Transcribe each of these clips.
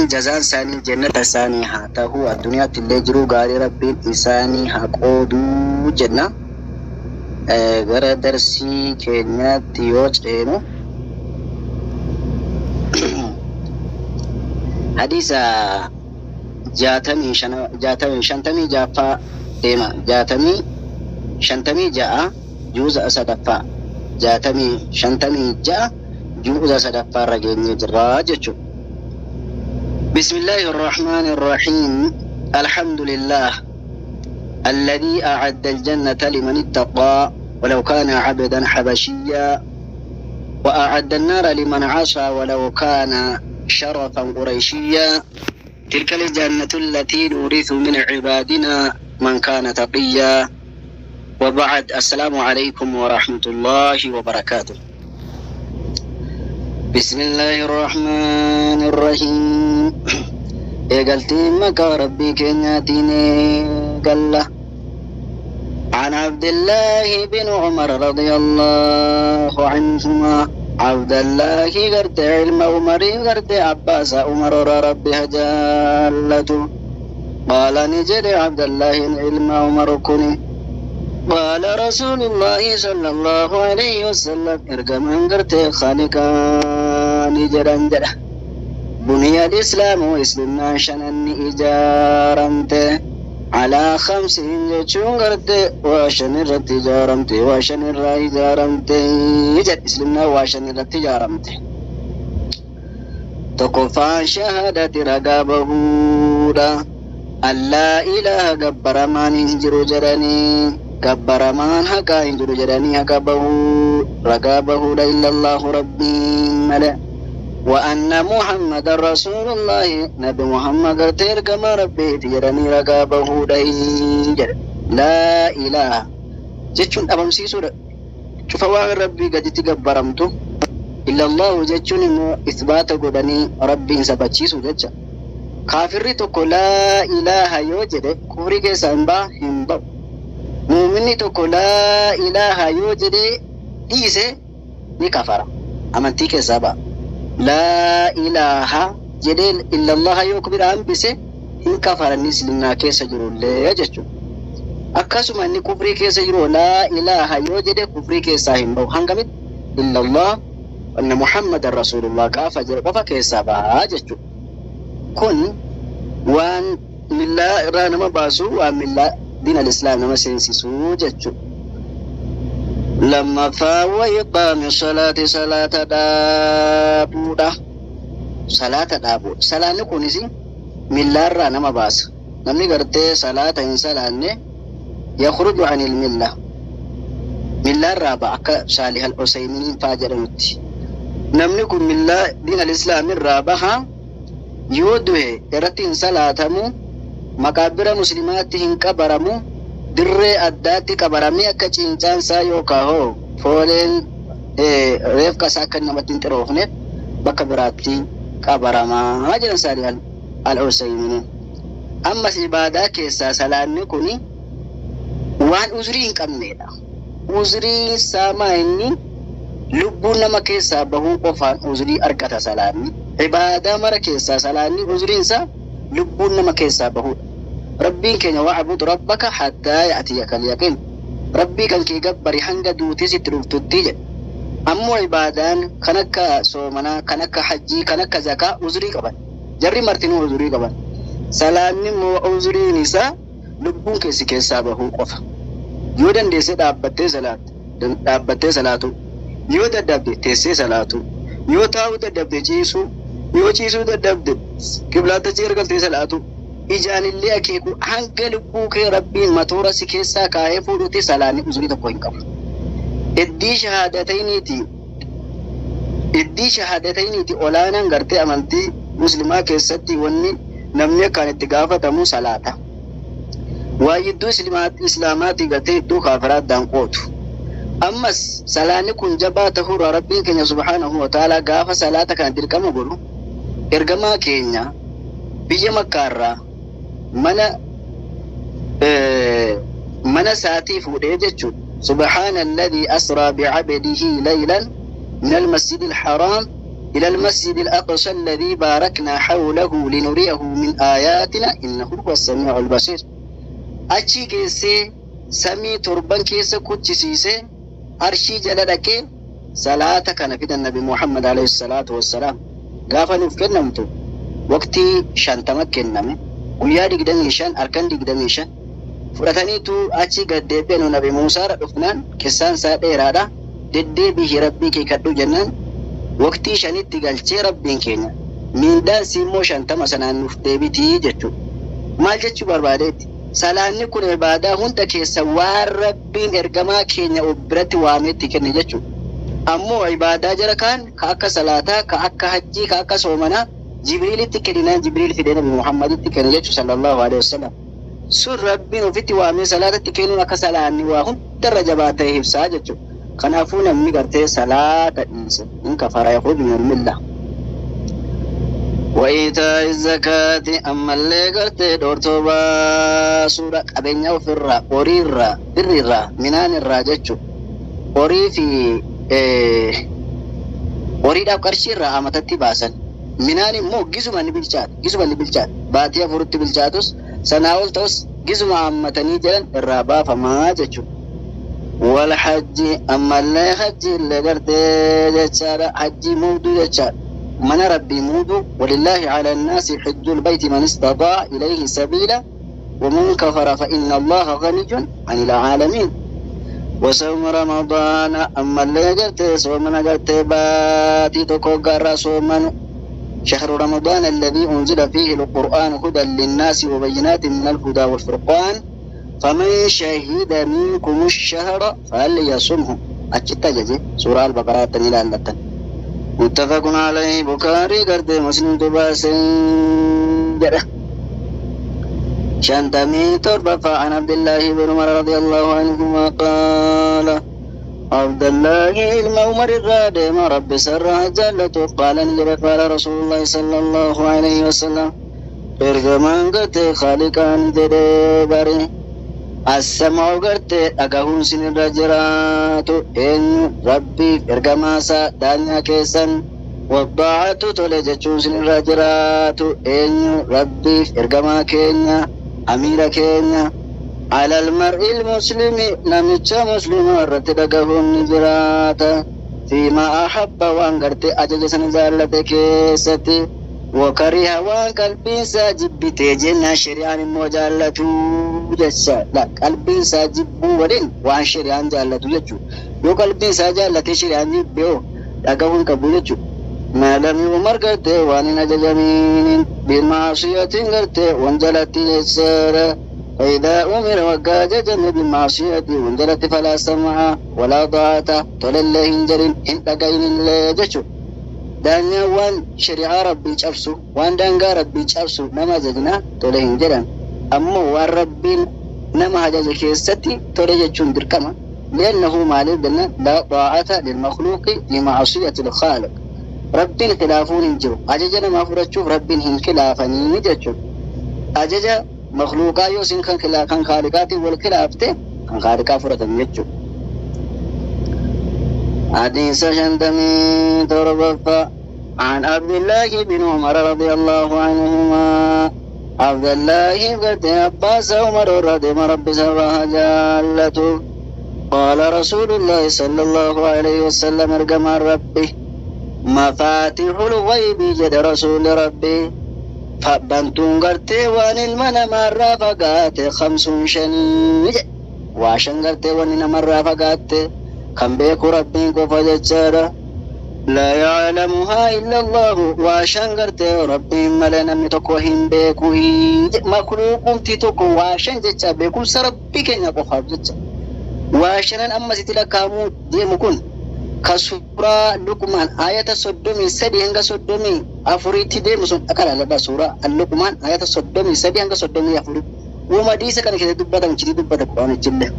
Rabbiin jazaan isaanii jannata isaanii haa ta'u, addunyaatti illee jiruu gaarii Rabbiin isaanii haa qooduu jenna. Gara darsii keenyaatti yoo ceenu, hadiisa 65, 56ffaa deema. 56, juuza sadaffaa, 56 juuza sadaffaa irra geenyee jirra jechuudha. بسم الله الرحمن الرحيم. الحمد لله الذي أعد الجنة لمن اتقى ولو كان عبدا حبشيا، وأعد النار لمن عصى ولو كان شرفا قريشيا. تلك الجنة التي نورث من عبادنا من كان تقيا. وبعد، السلام عليكم ورحمة الله وبركاته. بسم الله الرحمن الرحيم. Eegaltiin maqaa Rabbii keenyaatiin galla. عن عبد الله بن عمر رضي الله عنهما، عبد الله قرت علم عمر قرت عباس عمر ربي هجالته، قال نجد عبد الله علم عمر كني، قال رسول الله صلى الله عليه وسلم، ارقم قرت خالقا نجدا جدا، بني الإسلام إسلمنا شنن إجارمته على خمس jechuun garte waa shan irratti ijaaramte, waa shan irraa ijaaramte jedhe. Islimnaa waa shan irratti ijaaramte. Tokkoffaan shahaadati, ragaa bahuudha. Allaa ilaaha, gabbaramaan hin jiru jedhanii, gabbaramaan haqaa hin jiru jedhanii haqa bahuu, ragaa bahuudha, illallahu, Rabbiin malee. وأن محمد رسول الله، نبي محمد قرتي كما ربي تجرني رقابه دين. لا إله jechuun dhabamsiisuudha. Cufa waan Rabbii gaditti gabbaramtu. Illallahu jechuun immoo isbaata godhanii Rabbiin sabachiisu jecha. Kaafirri tokko laa ilaaha yoo jedhe kufrii keessaa hin ba'a? Hin ba'u. Muuminni tokko laa ilaaha yoo jedhe dhiise ni kafara. Amantii keessaa ba'a. Laa ilaaha jedhee illallaha yoo bira hambise hin kafara, inni islimnaa keessa jirullee jechuudha. Akkasuma inni kufrii keessa jiru laa ilaaha yoo jedhe kufrii keessaa hin ba'u. Hangamitti? Illallah anna Muhammadan Rasuulullah gaafa jedhe qofa keessaa ba'a jechuudha. Kun waan millaa irraa nama baasu, waan millaa diin al-islaam nama seensisuu jechuudha. Lammaffaa, وإقام الصلاة, salaata dhaabuudha. Salaata dhaabuudha. Salaanni kunis millaarraa nama baasa. Namni gartee salaata hin salaanne يخرج عن الملة. Millaarraa ba'a akka Saalih al-Usayminiin faa jedhamutti. Namni kun millaa diin al-islaam irraa baha. Yoo du'e irratti hin salaatamu, maqaabira muslimaatti hin qabaramu, dirree addaatti qabaramee akka cincaansaa yookaan hoo fooleen reefka isaa akka namatti hin xiroofneef bakka biraatti qabaramaa jedhan Saalih al-Usayminiin. Ammas ibaadaa keessaa salaanni kun waan uzrii hin qabnedha. Uzrii saamaa inni lubbuun nama keessaa bahuu qofaan uzrii argata salaanni. Ibaadaa mara keessaa salaanni uzriin isaa lubbuun nama keessaa bahuudha. Rabbiin keenya واعبد ربك حتى يأتيك اليقين. Rabbii kan kee gabbari hanga duutii sitti dhuftutti jedhe. Ammoo ibaadaan kan akka soomanaa, kan akka hajjii, kan akka zakaa uzrii qaban. Jarri martinuu uzrii qaban. Salaanni immoo uzriin isaa lubbuun keessi keessaa bahuu qofa. Yoo dandeessee dhaabbattee salaatte, dhaabbattee salaatu. Yoo dadhabde teessee salaatu. Yoo taa'uu dadhabde ciisuu. Yoo ciisuu dadhabde qiblaatti achi gargaltee salaatu. Ijaan illee akeeku hanga lubbuu kee Rabbiin matoora si keessaa kaa'ee fuudhutti salaanni uzrii tokko hin qabu. Iddii shahaadatayniiti. Iddii shahaadatayniiti olaanaan gartee amantii muslimaa keessatti wanni namni akkaan itti gaafatamu salaata. Waa jidduu islaamaatii gartee iddoo kaafiraa addaan qootu. Ammas salaanni kun jabaa ta'uurraa Rabbiin keenya سبحانه وتعالى gaafa salaata kana dirqama godhu ergamaa keenya biyya Makkaarraa mana isaatii fuudhee jechuudha. سبحان الذي أسرى بعبده ليلا من المسجد الحرام إلى المسجد الأقصى الذي باركنا حوله لنريه من آياتنا إنه هو السميع البصير. Achi geessee samii torban keessa kuchisiisee arshii jala dhaqee salaata kana fidan Nabi Muhammad alayhi salaatu wassalaam. Gaafa nuuf kennamtu waqtii 50 kenname, guyyaa 25, halkan 25 fudhataniitu achi gad deebi'an. Nabi Muusaarra dhufnaan qissaan isaa dheeraadha. Deddeebihi Rabbii kee kadhu jennaan waqtii 5tti galchee Rabbiin keenya miindaan si immoo 50 sanaan nuuf deebitii jechuudha. Maal jechuu barbaadeetti? Salaanni kun ibaadaa hunda keessa waan Rabbiin ergamaa keenya of biratti waameetti kenne jechuudha. Ammoo ibaadaa jara kaan ka akka salaataa, ka akka hajjii, ka akka soomanaa Jibriilitti kenninaan Jibriil fidee Nabi Muhammaditti kenne jechuudha sallallahu alaihi wasallam. Sun Rabbiin ofitti waamee salaatatti kennuun akka salaanni waa hundarra jabaa ta'e ibsaa jechuudha. Kanaafuu namni gartee salaata dhiise in kafara yakhruju min al-millah. وإيتاء الزكاة ammallee gartee dhoortoo baasuudha, qabeenya ofirraa, horiirraa, birriirraa, minaanirraa jechuudha. Horii fi horiidhaaf qarshiirraa amatatti baasan. Minaan immoo gisuma ni bilchaata, gisuma ni bilchaata. Baatii 4tti bilchaatus sanaa ol ta'us gisuma hammatanii jedhan irraa baafamaa jechuudha. Wal hajji ammallee hajji illee gartee jechaadha, hajji muuduu jechaadha. من ربي مودو ولله على الناس حج البيت من استطاع إليه سبيلا ومن كفر فإن الله غني عن العالمين. وصوم رمضان أما اللي قلت صوم قلت باتي تكوغر صوما شهر رمضان الذي أنزل فيه القرآن هدى للناس وبينات من الهدى والفرقان فمن شهد منكم الشهر فليصمه. أتشتجزي سورة البقرة تنيل اللتن. متفق عليه، بخاري قرد مسلم تباسين جرى. 57 عن عبد الله بن عمر رضي الله عنهما قال عبد الله عمر الرادم رب سر جلته قال قال رسول الله صلى الله عليه وسلم إرجمان قرد خالقان جدي السمع قرد أقهون سن الرجرات إن ربي إرجماسا دانيا كيسن والطاعة تولجتشون سن الرجرات إن ربي إرجما كينيا أمير كينيا على المرء المسلم نمتش مسلم ورد أقهون نجرات فيما أحب وان قرد أجج سنزالة كيستي وكره وان قلبي ساجبتي جنة شريان مجالة جسا لا قلبي ساجب ولين وان شريان جالة جچو يو قلبي ساجالة شريان جبيو أقهون قبول جچو ما لم يمر قرتي وان نججمين بمعصية قرتي وانجلت يسر فإذا أمر وقاججن بالمعصية وانجلت فلا سمع ولا ضاعة تولله انجلين انت قين اللي جچو دانيا وان شريعة ربي جابسو وان دانغا ربي جابسو نما زدنا تولي هنجران أما وان ربي نما هجاج كيستي تولي جتشون دركما لأنه مالي دلنا لا طاعة للمخلوق لمعصية الخالق. ربي خلافون انجرو أججنا ما فرشوف ربي هن خلافني جتشون أجج مخلوقا يوسين كان خلاف خالقاتي والخلافتي كان خالقا فرتن جتشون. حديث 57 عن عبد الله بن عمر رضي الله عنهما عبد الله بن عباس عمر رضي رب سبحانه جلته قال رسول الله صلى الله عليه وسلم ارجم ربي مفاتيح الغيب جد رسول ربي فبنتون قرتي وان المنام الرافقات 5 شني وعشان قرتي وان المنام الرافقات كم بيكو ربي قفا لا يعلمها إلا الله وعشان قرتي ربي ملنا متكوهن بيكو مخلوقكم تتكو وعشان جتا بيكو سربي كن قفا جتا وعشان أما ستلكامو ديمكون كسورة لقمان آية 33 hanga 34 deemu sun akka lallabaa suuraa Luqmaan ayata 33 hanga 34 uuma diisa kana keessatti dubbatamu chiti dubbata quraanichillee.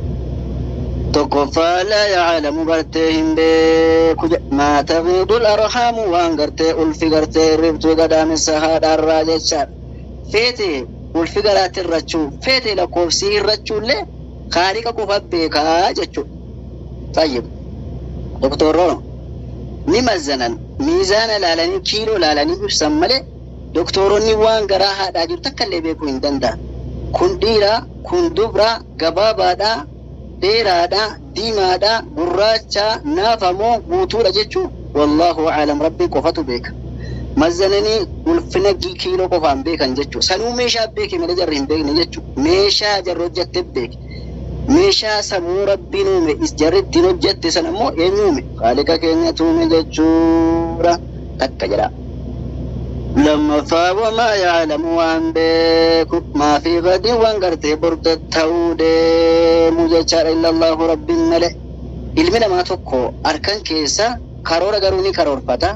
Tokkoffaa laa ya'lamu gartee hin beeku maa taghidul arhaamu waan gartee ulfi gartee ribtuu gadaamessa haadhaarraa jechaadha. Feete ulfi garaatti irrachuu feete lakkoofsii irrachuullee kaaliqa qofa beekaa jechuudha. Tayyib. Doktor Rono ni mazzanan Miizaana laalanii kiiloo laalanii ibsan malee doktoronni waan garaa haadhaa jiru takka illee beekuu hin danda'an. Kun dhiiraa, kun dubraa, gabaabaadhaa, dheeraadhaa, diimaadhaa, gurraachaa, naafamoo guutuudha jechuun wallaahu aalam rabbii qofatu beeka. Mazzananii ulfina kiiloo qofaan beekan jechuudha. Sanuu meeshaa beeke malee jarri hin beekne jechuudha. Meeshaa jarri hojjatte beeke. Meeshaa sammuu rabbiin uume jarri ittiin hojjatte sana immoo eenyu uume? Khaaliqa keenyatu uume jechuudha. Takka jedha. Lammaffaa wamaa yaalamu waan beeku maa fi gadii waan gartee borda ta'uu deemu jechaadha illa Allahu rabbiin malee. Ilmi namaa tokko harkan keessa karoora garuu ni karoorfata.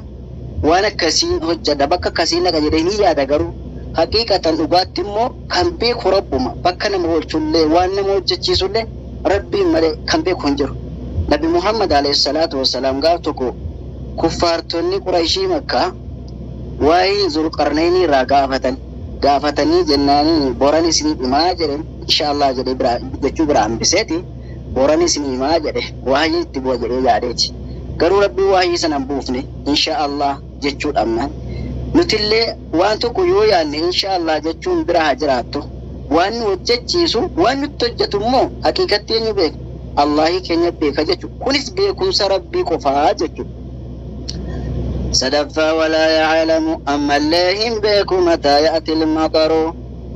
Waan akkasiin hojjedha bakka akkasiin dhaqa jedhee ni yaada garuu haqiiqatan dhugaatti immoo kan beeku rabbuma bakka nama oolchullee waan nama hojjechiisullee rabbiin malee kan beeku hin jiru. Nabi Muhammad alayhi salaatu wassalaam gaaf tokko kuffaartonni Qurayshii Makkaa waa'ee Zulqarnayni irraa gaafatan gaafatanii jennaanii boran isinii himaa jedhe inshaallah jedhee biraa jechuu biraa hambiseeti boran isinii himaa jedhe waa'ee itti bu'a jedhee yaadeeti. Garuu rabbiin waa'ee sana hin buufne inshaallah jechuu dhabnaan nutillee waan tokko yoo yaadne inshaallah jechuun bira haa jiraattu waan nu hojjechiisu waan nutti hojjetu immoo haqiiqatti eenyu beeka Allaahii keenya beeka jechuudha. Kunis beekumsa rabbii qofaa jechuudha. Sadaffaa walaa yaalamu ammallee hin beeku mataa ya'ti ilmaqaru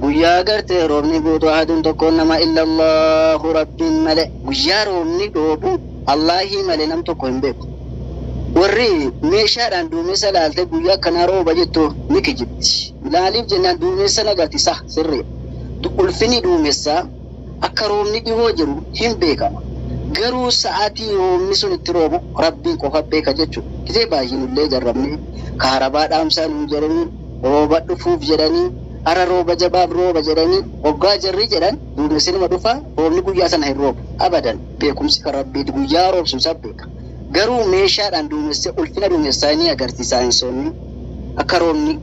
guyyaa gartee roobni guutu ahaduun tokkoon nama illa Allahu rabbiin malee guyyaa roobni dhoobu Allaahii malee nam tokko hin beeku. Warri meeshaadhaan duumessa laalte guyyaa akkanaa rooba jettu ni kijibti. Maaliif jennaan duumessa nagarti sah sirrii. Ulfinni duumessaa akka roobni dhihoo jiru hin beekama. Garuu sa'aatii roobni sun itti roobu rabbiin qofa beeka jechuudha. Gisee baay'inullee jarrabnee kaarabaa dhaamsaa nuun jedhanii rooba dhufuuf jedhanii hara rooba jabaaf rooba jedhanii hoggaa jarri jedhan duumessi nima dhufa roobni guyyaa sana hin roobu abadan beekumsi kan rabbiiti guyyaa roobsu isa beeka. Garuu meeshaadhaan duumesse ulfina duumessaa ni agarsiisa saayinsoonni akka roobni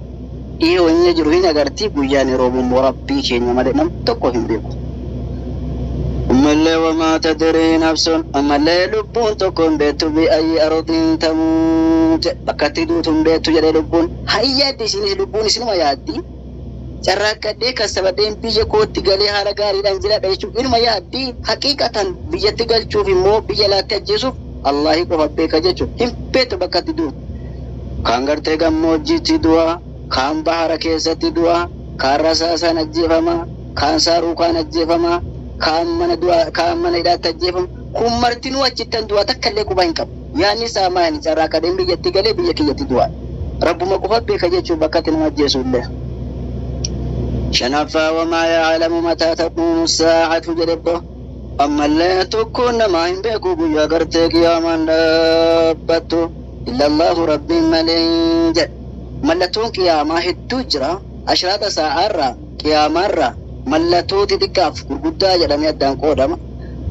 dhiyoo inni jiru hin agartii guyyaan roobu immoo rabbii keenya malee nam tokko hin beeku. Ammallee wamaa tadrii nafsun ammallee lubbuun tokko hin beektu bi'ayyi ardiin tamuut bakka itti duutu hin beektu jedhee lubbuun hayyaaddi isinis lubbuun isinuma yaaddi. Carraaqqadhee kassabadheen biyya kootti galee haala gaariidhaan jiraadha jechuun inuma yaaddi haqiiqatan biyyatti galchuuf immoo biyya laatti ajjeesuuf Allaahii qofa beeka jechuudha. Hin beektu bakka itti duutu. Kaan gartee gammoojjiitti du'a, kaan bahara keessatti du'a, kaan rasaasaan ajjeefama, kaan saaruukaan ajjeefama, kaan mana du'a, kaan mana hidhaatti ajjeefama. Kun martinuu achittan du'a takka illee quba hin qabu. Yaadni isaa maali? Carraaqqadheen biyyatti galee biyya kiyyatti du'a. Rabbuma qofa beeka jechuun bakka itti nama ajjeesu illee. Shanaffaa wamaa yaalamu mataa taquumu saa'atu jedhe ammallee tokkoon namaa hin beeku guyyaa gartee qiyaamaan dhaabbattu illa Allahu rabbiin malee jedhe. Mallattoon qiyaamaa hedduu jira. Ashraata saa'aarraa qiyaamaarraa mallattoo xixiqqaaf gurguddaa jedhamee addaan qoodama.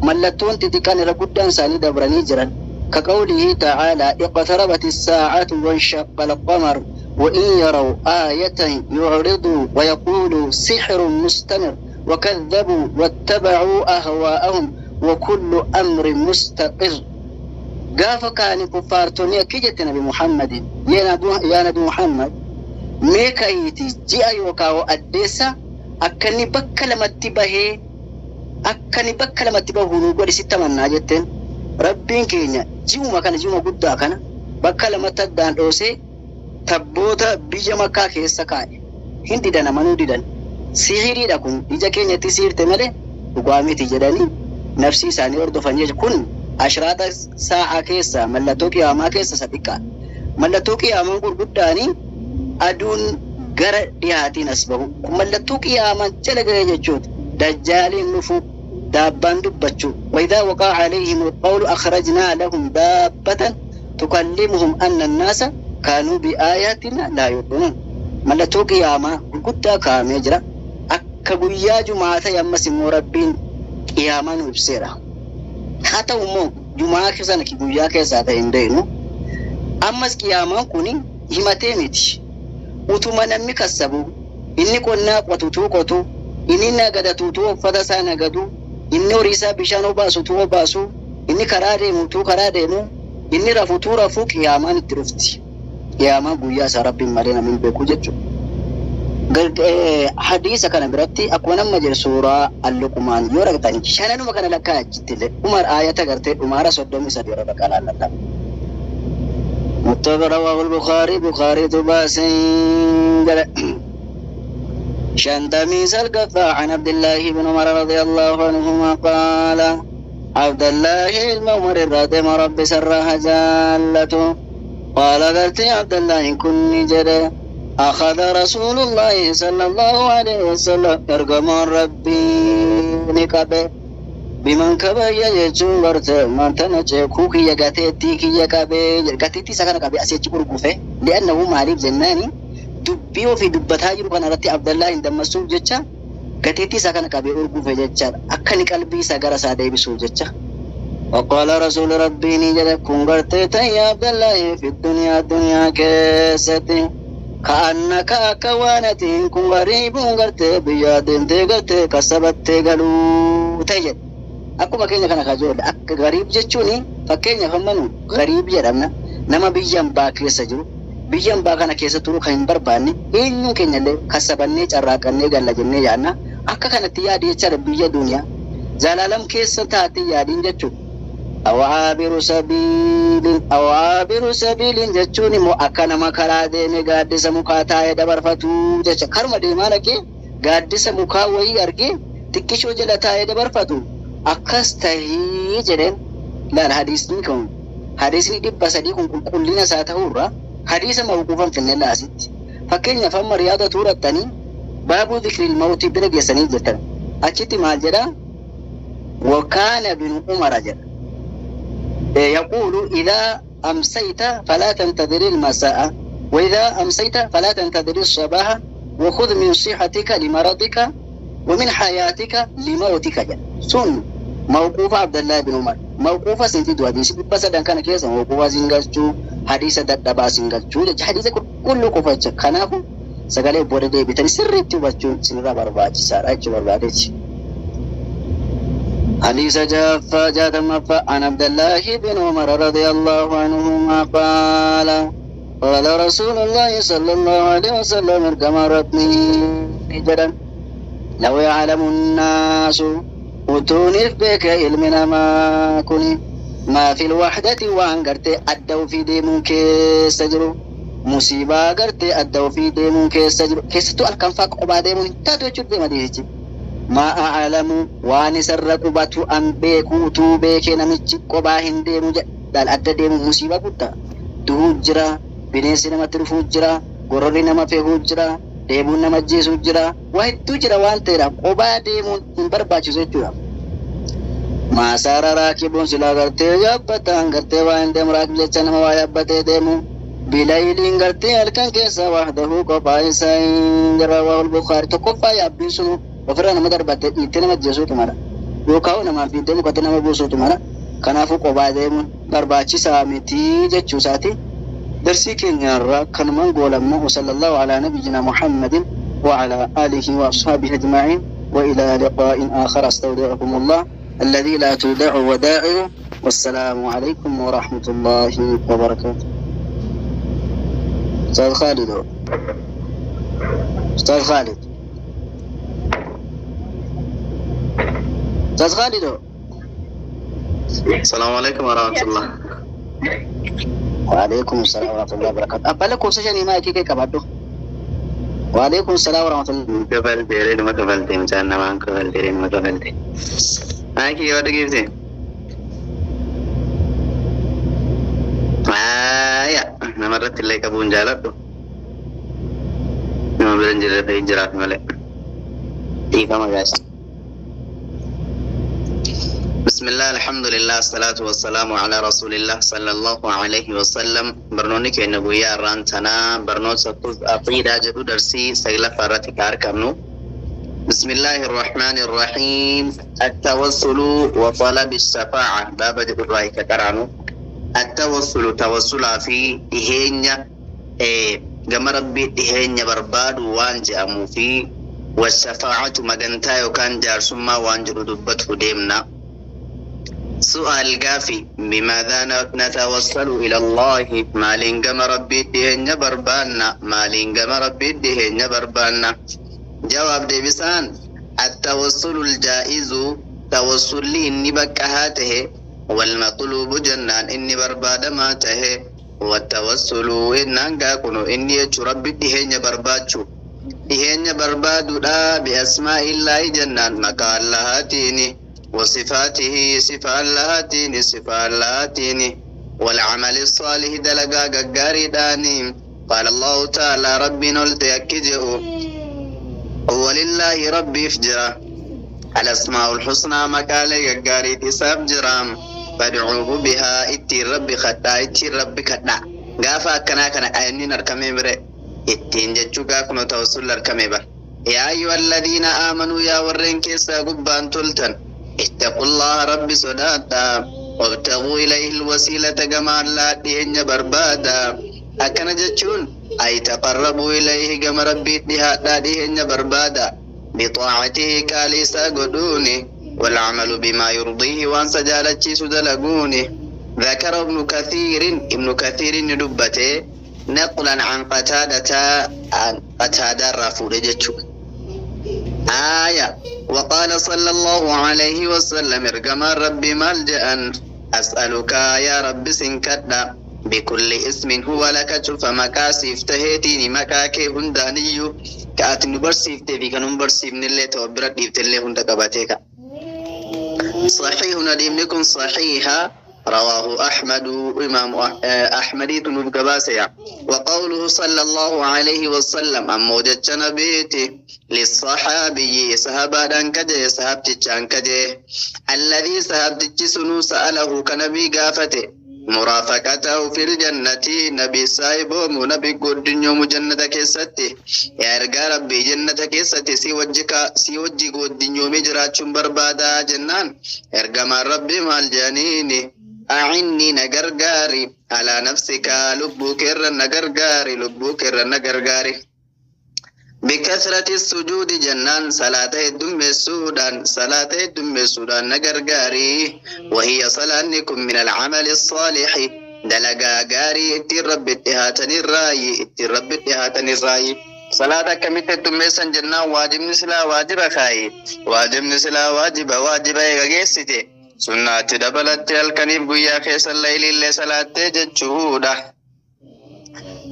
Mallattoon xixiqqaan irra guddaan isaanii dabranii jiran. Ka qawlihi ta'aalaa iqtarabat as-saa'atu wanshaqa al-qamar وإن يروا آية يعرضوا ويقولوا سحر مستمر وكذبوا واتبعوا أهواءهم وكل أمر مستقر. قاف كان كفارتوني كجت نبي محمد يا نبي محمد ميكايتي جاء يوكاو أديسا أكني بكلمة به أكني بكلمة به نقول ستة من ناجتين ربين كينيا جيو ما كان جيو ما قد كان بكلمة دان أوسي tabboota biyya makkaa keessa kaa'e hin didan amanuu didan sihiriidha kun ija keenyatti sihirte malee dhugaa miti jedhanii nafsi isaanii hordofan jechuudha. Kun ashraata saa'aa keessa mallattoo qiyaamaa keessa isa xiqqaadha. Mallattoo qiyaamaa gurguddaanii aduun gara dhihaatiin as bahu kun mallattoo qiyaamaa jala ga'e jechuudha. Dajjaaliin dhufuu daabbaan dubbachuu wayidaa waqaa alayhim alqawlu akhrajnaa lahum daabbatan tukallimuhum anna annaasa kaanuu bi'aayaatina laa yuqinuun. Mallattoo qiyaamaa gurguddaa kaa'amee jira. Akka guyyaa jumaa ta'e ammas immoo rabbiin qiyaamaa nu ibseera. Haa ta'u immoo jumaa sana guyyaa keessaa ta'e hin beeknu. Ammas qiyaamaan kun himatee miti. Utuma namni kassabu, inni qonnaa qotutuu qotu, inni nagadatuutuu uffata isaa nagadu, inni horii isaa bishaan obaasutuu obaasu, inni karaa deemutuu karaa deemu, inni rafutuu rafuu qiyaamaan itti dhufti. Qiyaamaa guyyaa isaa Rabbiin malee namni hin beeku jechuudha. Hadiisa kana biratti akkuma nama jedhu suuraa Al-Luqmaan yoo argatan shananuma kana lakkaa achitti illee Umar aayata gartee dhumaara 33 irra dhaqaa laallata. Muttafa rawaahul Bukaarii Bukaariitu baasee jedhe. 59ffaa عن عبد الله بن عمر رضي الله عنهما قال عبد الله ilma Umar irraa deema Rabbi sarraa hajaallatu. قال قلت عبد الله كني جده أخذ رسول الله صلى الله عليه وسلم إرقم ربي نقبه بمن كبي يجون غرت من تنجي كوكي يغتي كي يقبه غتي سكن قبه أسيتش قرقفه لأنه مالي جناني دبيو في دبتها جرو كان رتي عبد الله عندما سوف جتشا غتي سكن قبه قرقفه جتشا أكني قلبي سغر سادي بسوف جتشا. وقال رسول ربي نجد كن غرتي يا عبد الله في الدنيا دنيا كيستي كأنك أكوانتي كن غريب غرتي بيادين تغرتي كسبت غلو تجد أكو كينيا كان خجول أك غريب جتشوني فكينيا فمنو غريب جرمنا نما بيجام باكي سجرو بيجام باكنا كيسة ترو خين برباني إنو كينيا لي كسبني چراكني غلا جنني جانا أكا كانت يادي چر بيجا دنيا زلالم كيسة تاتي يادين جتشو أو عابر سبيل أو عابر سبيل جتشوني مو أكنا ما كرا ديني قادس مكاتا يدبر فتو جتش كرم ديمانك قادس مكا وهي أرجي تكشو جلتا يدبر فتو أكس تهي جدًا لا الحديث نكون حديث ندي بس دي كون كلنا ساتهورا حديث موقوفا في الناس فكين يفهم رياضة تورا التاني باب ذكر الموت برجع سنين جدا أشتي ما جرى وكان ابن عمر جرى يقول إذا أمسيت فلا تنتظر المساء وإذا أمسيت فلا تنتظر الصباح وخذ من صحتك لمرضك ومن حياتك لموتك. سن موقوف عبد الله بن عمر موقوفة سنتي حديث بس دان كان كيس موقوفة سنگالچو حديث ددبا سنگالچو حديث كل قفة كنافو سغالي بودي بيتني سرتي بچو سنرا برباچ سارا چ بربادچ. حديث جافا جاتم عن عبد الله بن عمر رضي الله عنهما قال قال رسول الله صلى الله عليه وسلم كما ربني جدا لو يعلم الناس وتونف بك علمنا ما كني ما في الوحدة وان قرتي أدوا في ديمون كيسجرو مصيبة قرتي أدوا في ديمون كيسجرو كيستو الكنفاق قبا ديمون تاتو چود ديما ما أعلم وان سرقبتو أن بيكو تو بيكي نمچ قبا هنديمو دال أدى ديمو مصيبة قطة دهو جرا بنيسي نما ترفو جرا غروري نما فيهو جرا deemuun nama ajjeesuu jira waa hedduu jira waan ta'eedhaaf qobaa deemuun hin barbaachisu jechuudha. Maasaara raakibuun silaa gartee yaabbataan gartee waa hin deemu raakib jecha nama waa yaabbatee deemu bilayliin gartee halkan keessa wahdahuu qophaa isaa hin jira waa Bukaari tokkoffaa yaabbiin sun ofirraa nama darbattee dhiittee nama ajjeesuutu mala yookaan namaa fiiddee mukatti nama buusuutu mala kanaafuu qophaa deemuun barbaachisaa miti jechuu isaati. درسي كنيارا كان من قول وصلى الله على نبينا محمد وعلى آله وأصحابه أجمعين وإلى لقاء آخر أستودعكم الله الذي لا تودع ودائعه والسلام عليكم ورحمة الله وبركاته. أستاذ خالد أستاذ خالد أستاذ خالد. السلام عليكم ورحمة الله. وعليكم السلام ورحمة الله وبركاته. أبلا كوسة ما كي كبادو. وعليكم السلام ورحمة الله. كفل تيري ما كفل تيم چان ما كفل تيري ما كفل تي. هاي كي يود كيف تي؟ آه يا نمرت اللي كبون جالب. نمرت جرا في جرا في ملك. ठीक है मगाश. بسم الله الحمد لله الصلاة والسلام على رسول الله صلى الله عليه وسلم. برنوني كنبويا رانتنا برنو سقف عقيدة جدو درسي سيلا فراتي كاركمنو. بسم الله الرحمن الرحيم. التوسل وطلب الشفاعة باب الرأي كرانو. التوسل توسل في إهنيا جم ربي إهنيا برباد وانجا في والشفاعة مدنتا يكان جار ثم وانجر دبته ديمنا. سؤال قافي بماذا نتوصل إلى الله؟ مالين قم ربي دهن بربانا، مالين قم ربي دهن بربانا. جواب ديبسان التوصل الجائز توصل لي إني بكهاته والمطلوب جنان إني برباد ما ته والتوسل إن أنقاكنو إني يجو ربي دهن برباتشو دهن بربادو لا بأسماء الله جنان مقال لهاتيني وصفاته صفة اللاتيني صفة اللاتيني والعمل الصالح دلقا قاري داني. قال الله تعالى ربي نلت يكجئ ولله ربي افجره الأسماء الحسنى مكالي قاري تساب جرام فادعوه بها اتي ربي خطا اتي ربي خطا غافا كنا كنا أيني نركمي بري اتين جتشوكا كنو توصل نركمي بر. يا أيها الذين آمنوا يا ورين كيسا قبان تلتن اتقوا الله ربي صداتا وابتغوا إليه الوسيلة كما لا دين بربادا. أكن جتشون أي تقربوا إليه كما ربي لا دين بربادا بطاعته كاليسا قدوني والعمل بما يرضيه وان سجالتشي سدلقوني. ذكر ابن كثير ابن كثير ندبته نقلا عن قتادة عن قتادة الرفور جتشون آية. وقال صلى الله عليه وسلم ارجم ربي ملجأ أسألك يا رب سنكدا بكل اسم هو لك شوف مكاسف تهتيني مكاكي هندانيو كأت نبرسيف تبي كنبرسيف نلي توبرت ديبتلي هند كباتيكا. صحيح نديم صحيحة رواه أحمد إمام أحمد بن قباسية. وقوله صلى الله عليه وسلم أمو جتشنا بيتي للصحابي صحابة أنكجي صحابتي أنكجي الذي صحابتي سنو سأله كنبي قافته مرافقته في الجنة نبي صاحبه نبي قد يوم جنة كيستي يا رجال ربي جنة كيستي سي وجهك سي وجهك قد يوم جراتشم بربادا جنان إرجما ربي مال جنيني أعني نجرجاري على نفسك لبوك النجرجاري لبوك النجرجاري بكثرة السجود جنان صلاة الدم السودان صلاة الدم السودان نجرجاري وهي صلاة من العمل الصالح دلقا غاري اتي رب اتهاتني الراي اتي رب اتهاتني الراي صلاة كميت الدم سن جنان واجب نسلا واجب خاي واجب نسلا واجب واجب يغيستي سنة دبلت الكنيب قيا خيس الليل اللي صلاة جتشوده.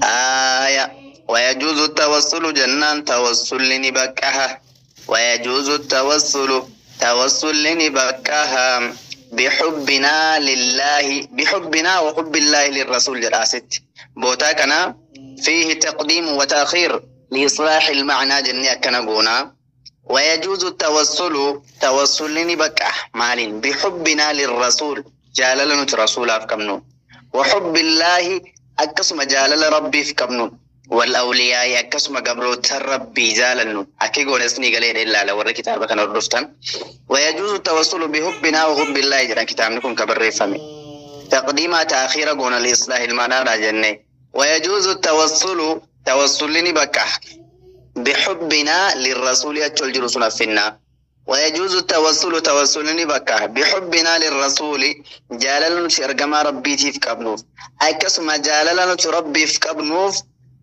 آية ويجوز التوسل جنان توسل لنبكها ويجوز التوسل توسل لنبكها بحبنا لله بحبنا وحب الله للرسول جراست بوتاكنا فيه تقديم وتأخير لإصلاح المعنى جنيا كنقونا. ويجوز التوسل توسل لنبكه مالين بحبنا للرسول جاللنا رسول أفكمنون وحب الله أكسم جالل ربي فكمنون والأولياء أكسم قبرو تربي جاللنا أكيقون اسني قليل إلا لو ورى كتابك أنا ردفتن. ويجوز التوسل بحبنا وحب الله جل كتابكم كبر فمي تقديم تأخير قونا لإصلاح المعنى جنة. ويجوز التوسل توسل لنبكه بحبنا للرسول أتشل جلوسنا فينا. ويجوز التوسل توسل نبكه بحبنا للرسول جاللنا شرقما ربي في كبنوف أكسما جاللنا ربي في كبنوف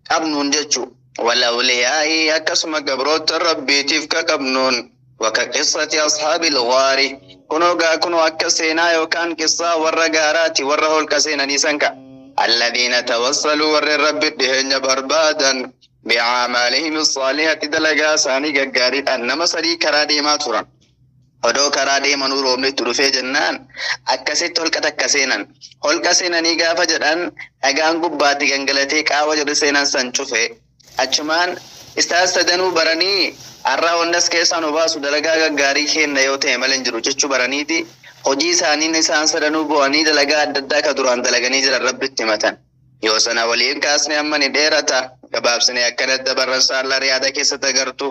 كبنون جتشو والأولياء أكسما قبروت ربي في كبنون. وكقصة أصحاب الغار كنو كنو أكسينا يوكان قصة والرقارات والرهول كسينا نيسانكا الذين توسلوا ور ربي بهن بربادا بعمالهم الصالحة دلقا ساني قاري أنما سري كرادي ما ترى odoo karaa deemanuu roobni itti dhufee jennaan akkasitti holqa takka seenan. Holqa seenanii gaafa jedhan dhagaan gubbaatti gangalatee qaawa jedhu seenan san cufe. Achumaan isaan sadanuu baranii har'a onnas keessaa nu baasu dalagaa gaggaarii kenna yoo ta'e malee hin jiru jechuu baraniiti. Hojii isaaniin isaan sadanuu bu'anii dalagaa adda addaa ka duraan dalaganii jiran rabbitti himatan. Yoo sana waliin kaasne amma ni dheerata. Gabaabsine akkanatti dabarran saala riyaada keessatti agartu.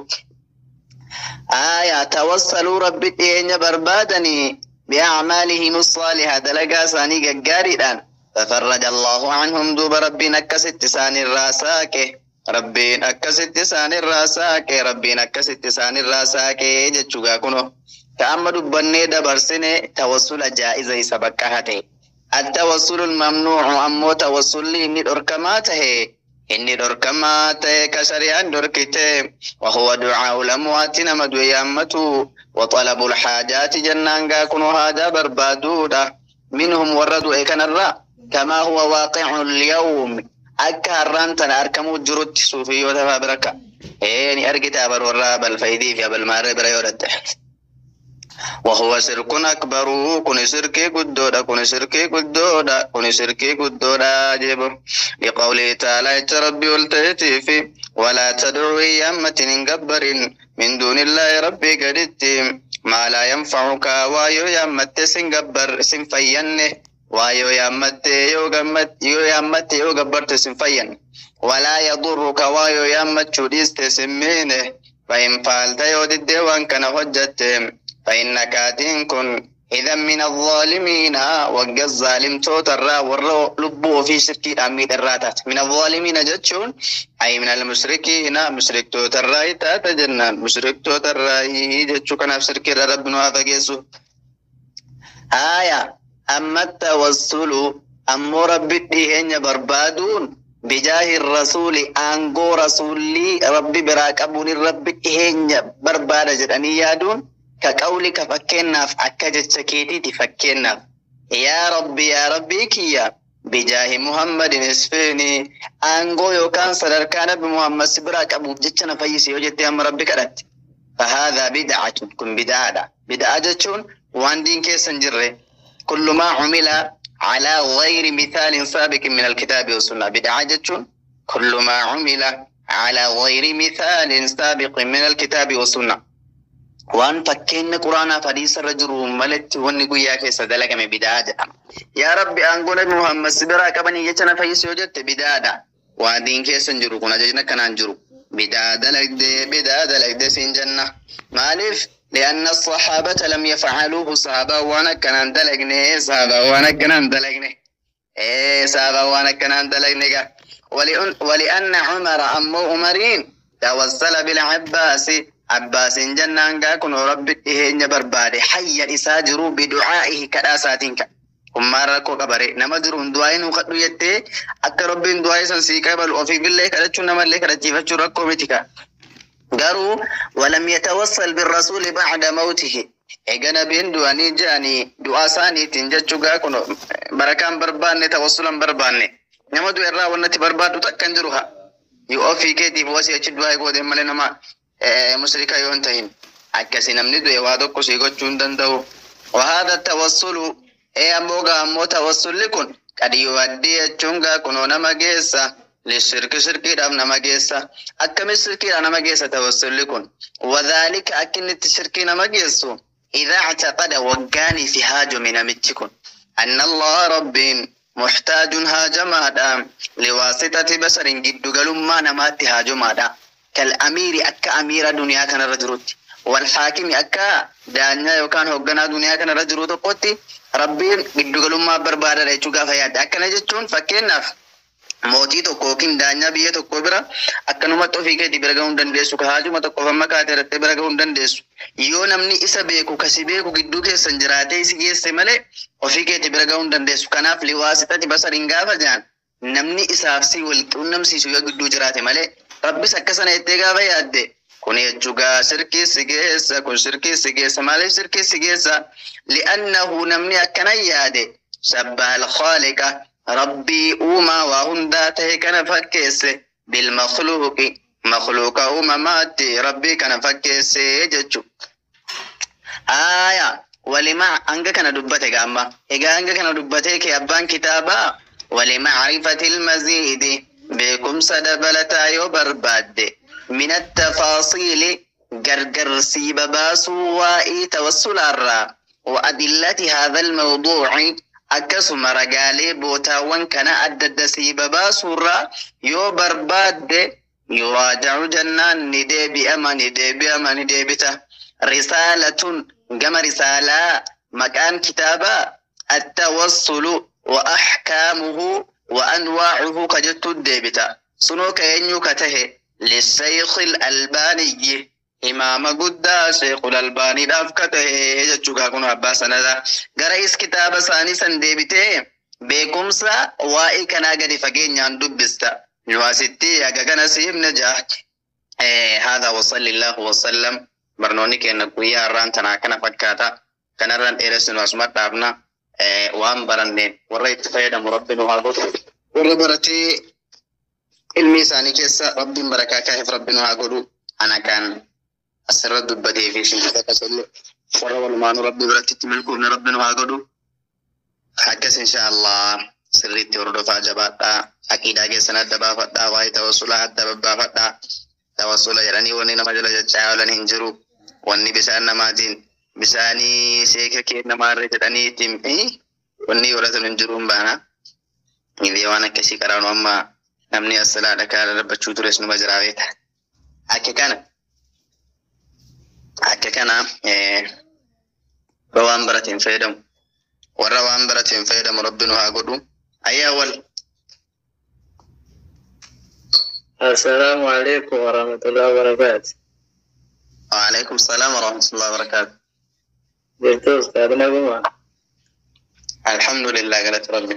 آية توصلوا ربي إن بربادني بأعمالهم الصالحة دلقا ساني قارئا ففرج الله عنهم دوب ربي نكس اتسان الراساك Rabbiin akkasitti isaanirraa saaqe, Rabbiin akkasitti isaanirraa saaqe jechuugaa kunoo. Ka amma dubbannee dabarsine tawassula jaa'iza isa bakka ta'e. Attawassulul mamnuucu ammoo tawassulli inni dhorkamaa tahe, inni dhorkamaa ta'e ka shari'aan dhorkite, wahuwa du'aa'u lamwaati, nama du'e yaammatu, wa xalabul haajaati jennaan gaa kunoo haajaa barbaaduudha minhum, warra du'e kanarraa, kamaa huwa waaqi'u lyawm, akka har'aan tana arkamuu jirutti suufiyyoota faa bira ka ee ni argita abal warra abal faydii fi abal maarree bira yoo dhatte. وهو شرك أكبر، كن شركي قدودا، كن شركي قدودا، كن شركي قدودا جيبه، لقوله تعالى ربي والتأتي في ولا تدعو يامة قبر من دون الله ربي قدت ما لا ينفعك، وايو يامة سنقبر سنفينه، وايو يامة يو قمت يو يامة يو قبرت سنفين، ولا يضرك، وايو يامة شديست سمينه. فإن فعلت، يودد وان كان هجت، فإنك كن إذا من الظالمين، وقى الظالم توتر ور لبو في شركي أميد الراتات. من الظالمين جتشون أي من المشركين، مشرك توتر تات جنان، مشرك توتر جتشو كان في شركي ربنا فقيسو. آية أما التوسل، أمو ربي ديهن بربادون، بجاه الرسول، أنغو رسولي ربي براك أبوني ربي ديهن برباد جدني يادون، كقولك فكناف أكجت شكيتي فكناف يا ربي يا ربي كيا بجاه محمد اسفيني، أنغو يوكان صدر كان بمحمد سبراك أبو جتنا فيسي وجدت أم ربي كرت، فهذا بدعة، كن بدعة. بدعة جتشون وان دين كيسن جري، كل ما عمل على غير مثال سابق من الكتاب والسنة. بدعة جتشون كل ما عمل على غير مثال سابق من الكتاب والسنة، waan fakkeenya quraanaaf hadiisa irra jiru malatti wanni guyyaa keessa dalagame bidaa jedhama. Yaa Rabbi aangoo Nabi Muhammad si biraa qabanii jecha na fayyisi yoo jette bidaadha. Waan diin keessa hin jiru kun ajajna kanaan jiru. Bidaa dalagdee, bidaa dalagdee siin jenna. Maaliif? لأن الصحابة لم يفعلوه، صحابة وانا كان دلقني، صحابة وانا كان دلقني، إيه صحابة وانا كان دلقني. ولأن عمر، أمو عمرين توسل بالعباس، عباس جنان كن ربي إيه بربادي حيا إساجروا بدعائه كراساتك كما ركو قبري نما جرون دعائن وقدو يتي أكا ربي دعائي سنسي قبل وفي بالله كرچو نما اللي كرچي فچو ركو متك غرو. ولم يتوصل بالرسول بعد موته، إيغا نبين دعاني جاني دعا ساني تنجچو كن بركان برباني توصلا برباني نما دعاء را ونتي بربادو تكن جروها يوفي كيتي بوسي أچ دعاء قودي ملي mushrika yoo hin tahin akkasi namni du'e waa tokko sii gochuu hin danda'u. وهذا التوسل ee ammoo gaa ammoo tawassulli kun qad yu'addii jechuun gaa kunoo nama geessa lishirki, shirkiidhaaf nama geessa. Akkami shirkiidhaaf nama geessa tawassulli kun? وذلك akka inni itti shirkii nama geessu, إذا اعتقد waggaanii fi haajome namichi kun، أن الله ربين محتاج haajamaadha، لواسطة بشر giddugalummaa namaatti haajamaadha، كالأمير أكا أمير دنيا كان رجلت، والحاكم أكا دانيا يوكان هوغنا دنيا كان رجلت قوتي ربي giddugalummaa barbaada jechuu gaafa yaadde. Akkana jechuun fakkeenyaaf mootii tokko yookiin daanyaa biyya tokko bira akkanumatti ofii keetii bira gahuu hin dandeessu. Ka haajuma tokkoof amma kaatee irratti bira gahuu hin dandeessu. Yoo namni isa beeku kasi beeku gidduu keessan jiraatee isi geesse malee ofii keetii bira gahuu hin dandeessu. Kanaaf liwaasitati basariin gaafa jaan namni isaaf si wal quunnamsiisu yoo gidduu jiraate malee rabbis akkasana jettee gaafa yaadde kun jechuugaa shirkii si geessa. Kun shirkii si geessa. Maaliif shirkii si geessa? Li'annahu namni akkana yaade shabbaha al-khaaliqa, rabbii uumaa waa hundaa ta'e kana fakkeesse, bilmakhluuqi, makhluuqa uumamaatti rabbii kana fakkeesse jechu. Aya walima hanga kana dubbate gaamma egaa hanga kana dubbatee kee abbaan kitaabaa, ولمعرفة المزيد beekumsa dabalataa yoo barbaadde، من التفاصيل gargar sii babaasuu waa'ee tawassulaarraa، وأدلة هذا الموضوع akkasuma ragaalee bootaawwan kana adda adda sii babaasuurraa yoo barbaadde، يراجع jennaan ni deebi'ama, ni deebi'ama, ni deebita، رسالة gama risaalaa maqaan kitaabaa التوسل وأحكامه وأنواعه كجت ديبتا. Sunoo ka eenyu ka tahe? Lishaykhil Albaaniyyi, imaama guddaa Sheekhul Albaaniidhaaf ka tahe jechuudha. Kun abbaa sanada gara is kitaaba isaanii san deebitee beekumsa waa'ee kanaa gadi fageenyaan dubbista. Nu asitti haga kana siifne jaa. Hada wasalli Allahu wasallam. Barnoonni keenya guyyaa har'aan tanaa kana fakkaata. Kanarraan dheeressinu, asuma dhaabna. Waan baranneen warra itti fayyadamu Rabbi nu haa godhu. Warra baratee ilmi isaanii keessa Rabbiin barakaa kaa'eef Rabbi nu haa godhu. Ana kan asirra dubbatee fi isin akkasumallee warra walumaanuu Rabbi biratti itti milkoofne Rabbi nu haa godhu. Akkas insha Allah sirriitti hordofaa, jabaadhaa. Aqiidaa keessan adda baafadhaa. Waa'ee tawassulaa adda babbaafadhaa. Tawassula jedhanii wanni nama jala jechaa oolan hin jiru. Wanni bishaan namaatiin bishaanii sheeka kee namaarra jedhanii ittiin wanni godhatan hin jiru, hin baana. Idee waan akkasii qaraanu amma namni assalaa dhakaa dhabbachuu tures numa jira beeta. Akka kana waan barateen fayyadamu. Warra waan barateen fayyadamu Rabbi nu haa godhu. Ayyaa wal. Assalamu alaikum warahmatullahi wabarakatuh. Waalaikum salaam warahmatullahi wabarakatuh. Jirtu Ustaz, naguma? Alhamdulillah, galata Rabbi.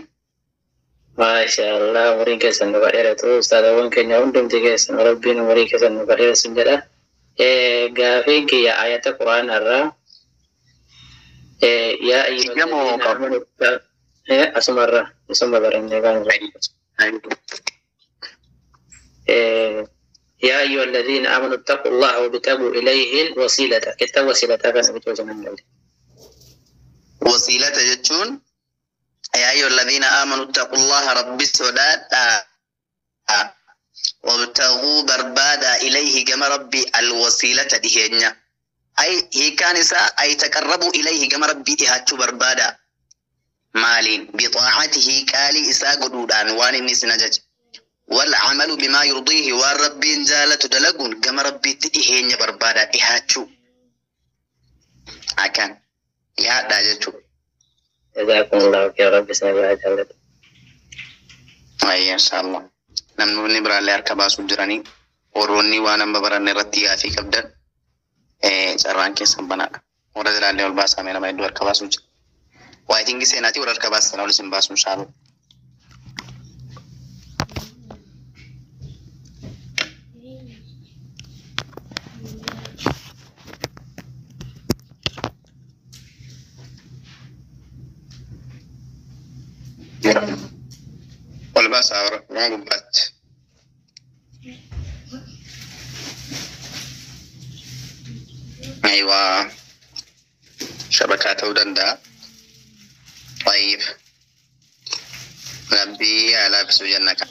Maasha Allah, umuriin keessan nu dheeratu. Ustaadawwan keenya hundumti keessan Rabbiin umurii keessan nu dheeressu jedha. Gaafiin kiyya ayata Qur'aana irraa yaa Gamoo qabu. Asumarra isuma barannee kan يا أيها الذين آمنوا اتقوا الله وابتغوا إليه الوسيلة، كتاب وسيلة كان بتوجه. Wasiilata jechuun يا أيها الذين آمنوا اتقوا الله، Rabbi sodaadhaa، وابتغوا barbaadaa، إليه gama Rabbi، الوسيلة dhiheenya. Ay hiikaan isaa ay تقربوا إليه gama Rabbii dhihaachuu barbaadaa. Maaliin? بطاعته qaalii isaa godhuudhaan, waan inni isin ajaje. والعمل بما يرضيه waan Rabbiin jaalatu dalaguun gama Rabbiitti dhiheenya barbaadaa, dhihaachuu. Akkan dhihaadhaa jechuudha. جزاكم الله خير، ربي سنبها جلت. Ayya, inshallah. Namoonni biraallee harka baasuu jiranii, warroonni waan amma baranne irratti yaafii qabdan carraan keessan banaadha. Warra jiraallee ol baasaa, nama hedduu harka baasuu jira. Waayitingi seenaatii warra harka baasan ol isin baasu inshallah. Ol baasaa warra waan gubbaatti. Aywa, shabakaa ta'uu danda'a. طيب. Rabbii haa laaffisu jenna ka.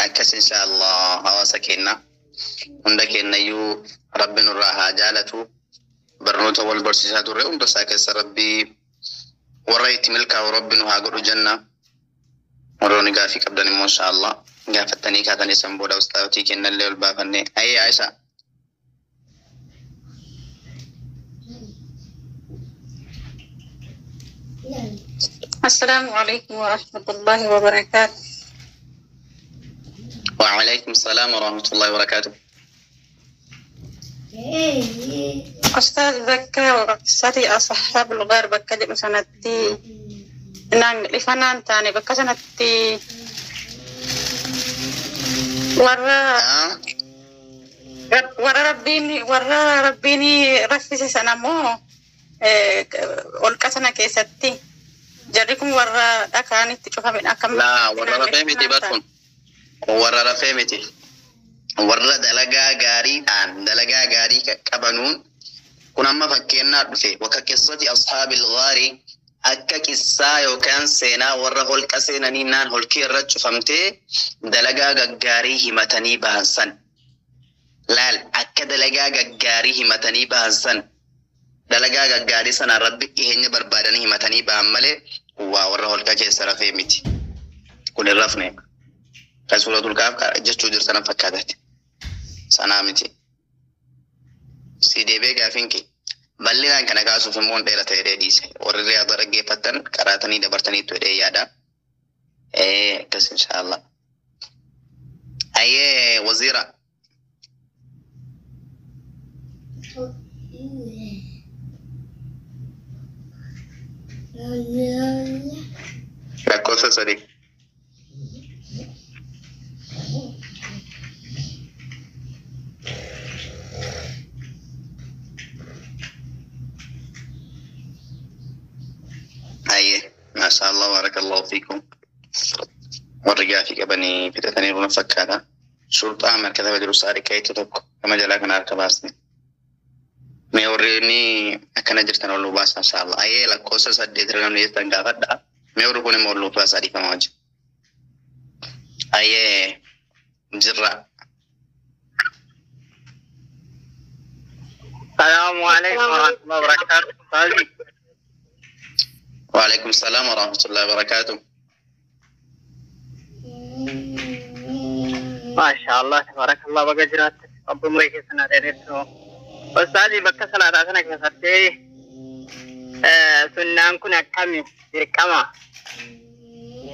Akkas insha Allah hawaasa keenya hunda keenyayyuu Rabbi nurraa haa jaalatu. Barnoota wal barsiisaa turre hunda isaa keessa Rabbii warra itti milkaa'u Rabbi nu haa godhu jenna. Warroonni gaafii qabdan immoo insha Allah gaafattanii kaatanii san booda ustaazotii kennallee ol baafannee. Ayyee Aisha. السلام عليكم ورحمة الله وبركاته. وعليكم السلام ورحمة الله وبركاته. أستاذ bakka sadii أصحاب الغار bakka jedhu sanatti naan ifanaan taane, bakka sanatti warra warra Rabbiin raffise sana moo holqa sana keessatti jarri kun warra dhakaan itti cufamedha akkam? Laa, warra rafee miti barkun. Warra rafee miti. Warra dalagaa gaariidhaan dalagaa gaarii qabanuun kun amma fakkeenyaa dhufe وكقصة أصحاب الغار, akka qissaa yookaan seenaa warra holqa seenanii naan holkii irra cufamtee dalagaa gaggaarii himatanii bahan san. Laal, akka dalagaa gaggaarii himatanii bahan san, dalagaa gaggaarii sanaan Rabbi dhiheenya barbaadanii himatanii bahan malee waa warra holqa keessa rafee miti. Kun hin rafne. Kan suuratul Kaaf jechuu jirtan fakkaatati. Sanaa miti. Si deebee gaafiin kee? Bal'inaan kana kaasuuf immoo hin dheerata jedhee dhiise. Warri riyaada dhaggeeffattan qaraatanii dabartaniitu jedhee yaada. Akkas inshaallah. Ayyee waziira. Lakkoofsa 3. Ayyee maashaallah barakallahu fiikum. Warri gaafii qabanii fidataniiru na fakkaata. Sulxaa markataba jiru saari kayitu tokko gama jalaa kana harka baasne. Mee warri inni akkana jirtan ol baasa inshaallah. Ayyee lakkoofsa 8 irra namni jirtan gaafadha. Mee warri kun immoo ol baasaa dhiifama wajjin. Ayyee jirra. السلام عليكم ورحمة الله وبركاته. وعليكم السلام ورحمة الله وبركاته. ما شاء الله تبارك الله بقى جرات رب مريك سنة ريتو. أستاذي بك صلاة سنة كسرتي سنان كنا كمي كما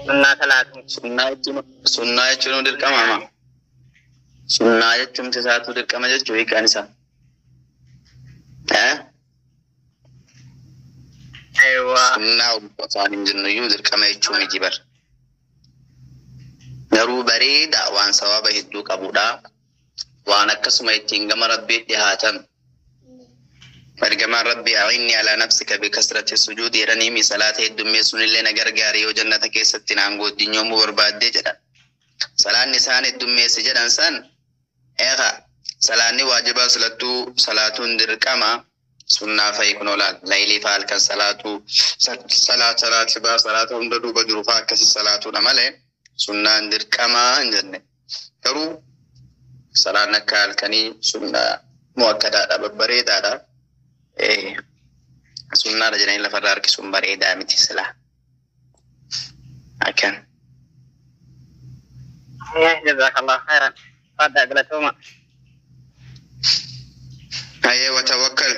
سنة صلاة. Sunnaa jechuun dirqama ama. Sunnaa jechuun isaatu dirqama jechuu hiikaan isaa. Eh? أيوة. Sunnaa afaan hin jennu iyyuu dirqama jechuu miti bar. Garuu bareeda waan sababa hedduu qabudha. Waan akkasuma ittiin gama rabbii dhihaatan. Ergamaan rabbii a'inni alaa nafsika bikasrati sujuudi jedhanii mi salaata heddummeessuun illee na gargaari yoo jannata keessatti naan goodinyoomuu barbaaddee jedhan. Salaanni isaan heddummeessi jedhan san eega salaanni waajibaa silattuu salaatuun dirqama sunnaa fa'i kun olaal laylii fa'a halkan salaatu salaata raatibaa salaata hunda duuba jiru fa'a akkasi salaatuudha malee sunnaan dirqamaa hin jenne. Garuu salaan akka halkanii sunnaa muakkadaadha babbareedaadha. Sunnaadha jedhanii lafarraa harkisuun bareedaa miti silaa. Akkan. جزاك الله خيرا. تفضل قلتهما. Ayyee watawakkal.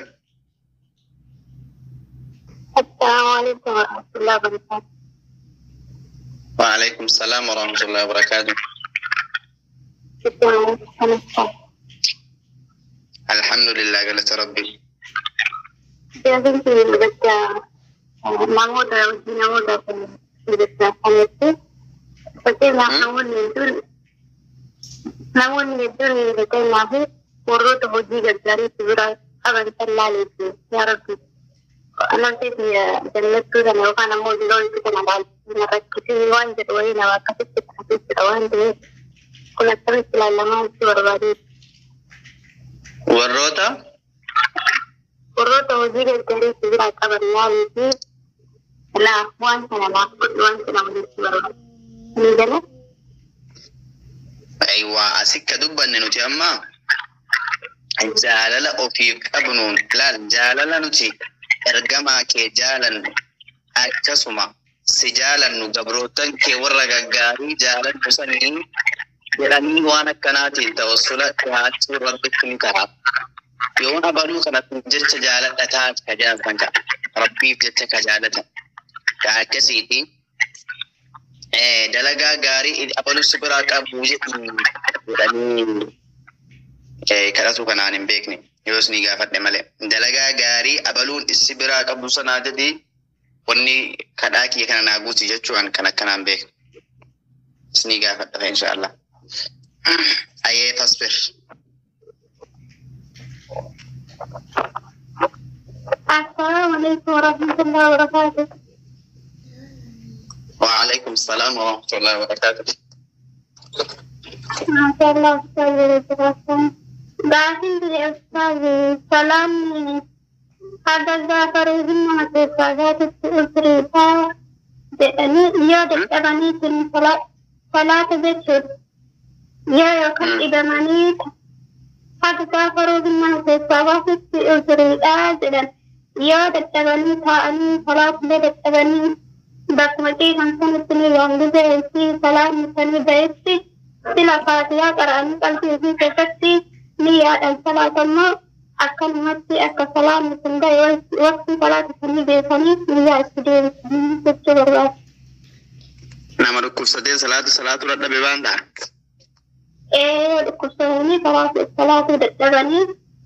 السلام عليكم ورحمة الله وبركاته. وعليكم السلام ورحمة الله وبركاته. شكرا. الحمد لله قالت ربي. يا بنتي بس namoota hojii namoota kanatti fakkeenyaaf namoonni hedduun fakkeenyaaf warroota hojii gaggaarii bira qaban san laaleetti yaa rabbi namti jannattuu sana yookaan ammoo loltuu sana laalchisuun rakkisii waan jedhu wayii nama akkasitti taasisuudha waan ta'eef kun akkamitti ilaalamaa jechuu barbaadeetti. Warroota Warroota hojii gaggaarii bira qaban laaleetti laaf waan sana laaf godhu waan sana jechuu barbaade. Ni gala? Ayiwaa asikka dubbanne nuti amma jaalala ofiif qabnuun laal jaalala nuti ergamaa kee jaalannu akkasuma si jaalannu gabrootan kee warra gaggaarii jaalannu sanii jedhanii waan akkanaatiin tawassula dhiyaachuu rabbitti ni ka'a. Yoon abaluu kanatti jecha jaaladha taate ka jaalatan ka'a. Rabbiif jecha ka jaalatan. Ka akkasiiti dalagaa gaarii abaluu si biraa qabu jedhanii kadhatu kanaan hin beekne yoo isinii gaafadhe malee. Dalagaa gaarii abaluun issi biraa qabu sanaa jedhii wanni kadhaa kiyya kana naa guuti jechuun kan akkanaan beekne. Isinii gaafadha inshaallah. Ayyee tasbir. السلام عليكم ورحمة الله وبركاته. وعليكم السلام ورحمة الله وبركاته. ما شاء الله أستاذ Gaafiin ture أستاذ سلام haga gaafa reebinna mateessaagaatitti usriisaa jedhanii yoo dadhabaniitiin salaata jechuudha. Yoo yookaan dhibamanii haga gaafa roobinna mateessaagaatitti usriidhaa jedhan yoo dadhabanii taa'anii salaatillee dadhabanii bakkuma ciisan sanatti ni yoongizee fi salaatni sanii ba'etti sila faatiyaa qara'anii qalbii ofii keessatti ni yaadan salaata immoo akkanumatti akka salaanni sun ba'e waqtii salaata sanii beekanii guyyaa itti deebisanii jechuu barbaada. Nama dhukkubsatee salaatu salaatu dadhabe waan ta'a. Yoo dhukkubsatanii salaatuu dadhabanii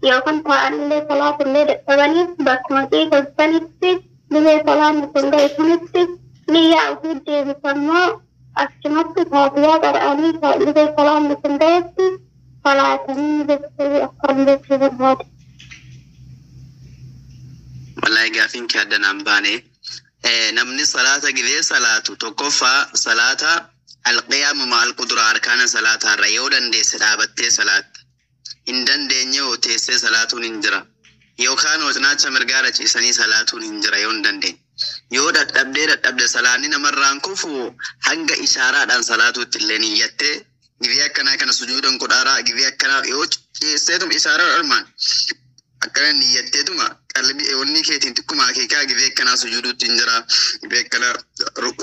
yookaan taa'anillee salaatullee dadhabanii bakkuma ciisan sanitti dhibee salaanni sun ga'e sanitti niyyaa ofii deebisammoo achumatti faatiyaa qara'anii dhibee salaanni sun ga'etti salaatanii jechuu akkam jechuu barbaade. Wallahi gaafiin kee adda naan baane. Namni salaata gidee salaatu tokkoffaa salaata alqiyaamu ma'al quduraa arkaana salaataarra yoo dandeesse dhaabattee salaatta. Hin dandeenye yoo teessee salaatuun hin jira. Yookaan cinaacha mirgaarra ciisanii salaatuun hin jira yoo hin dandeenye. Yoo dadhabdee dadhabde salaanni namarraan kufu hanga ishaaraadhaan salaatuutti illee niyyattee gizee akkanaa kana sujuudan godhaaraa gizee akkanaa yoo ciiseetuma ishaaraadhaan akkana niyyatteetuma qalbii onni keetiin xiqquma akeekaa gizee akkanaa sujuuduutti hin jira gizee akkanaa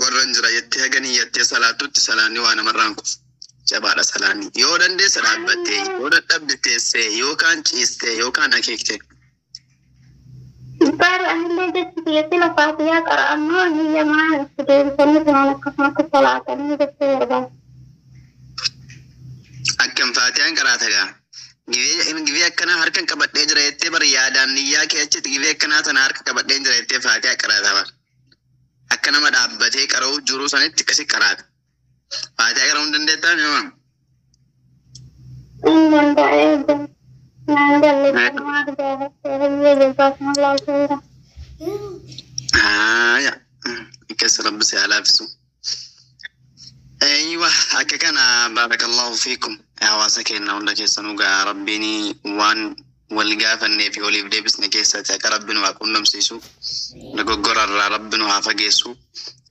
warra hin jira jettee haga niyyattee salaatutti salaanni waa namarraan kufu. Jabaadha salaanni. Yoo dandeesse dhaabbattee, yoo dadhabde teessee, yookaan ciistee, yookaan akeektee. Bara anillee jechi kiyyatti faatiyaa qara'ammoo niyyamaa itti deebisanii turan akkasumatti salaatanii jechuu barbaade. Akkam faatiyaan qaraata gaa. Gizee akkanaa harkan qabadhee jira jettee bar yaadaan niyyaa kee achitti gizee akkanaa tana harka qabadhee jira jettee faatiyaa qaraata bar. Akka nama dhaabbatee qara'uu jiru sanitti akkasi qaraata. Faatiyaa qara'uu hin dandeettaa mi'ooma? Hin danda'ee naan galle maal gaafattee hayyee jazaakumullaahu khayran. Haaya. Akkas rabbi si haa laaffisu. Aywa akka kana baarakallahu fiikum. Hawaasa keenya hunda keessanuu gaa rabbiin waan wal gaafannee fi waliif deebisne keessatti akka rabbi nu haa qunnamsiisu. Dogoggorarraa rabbi nu haa fageessu.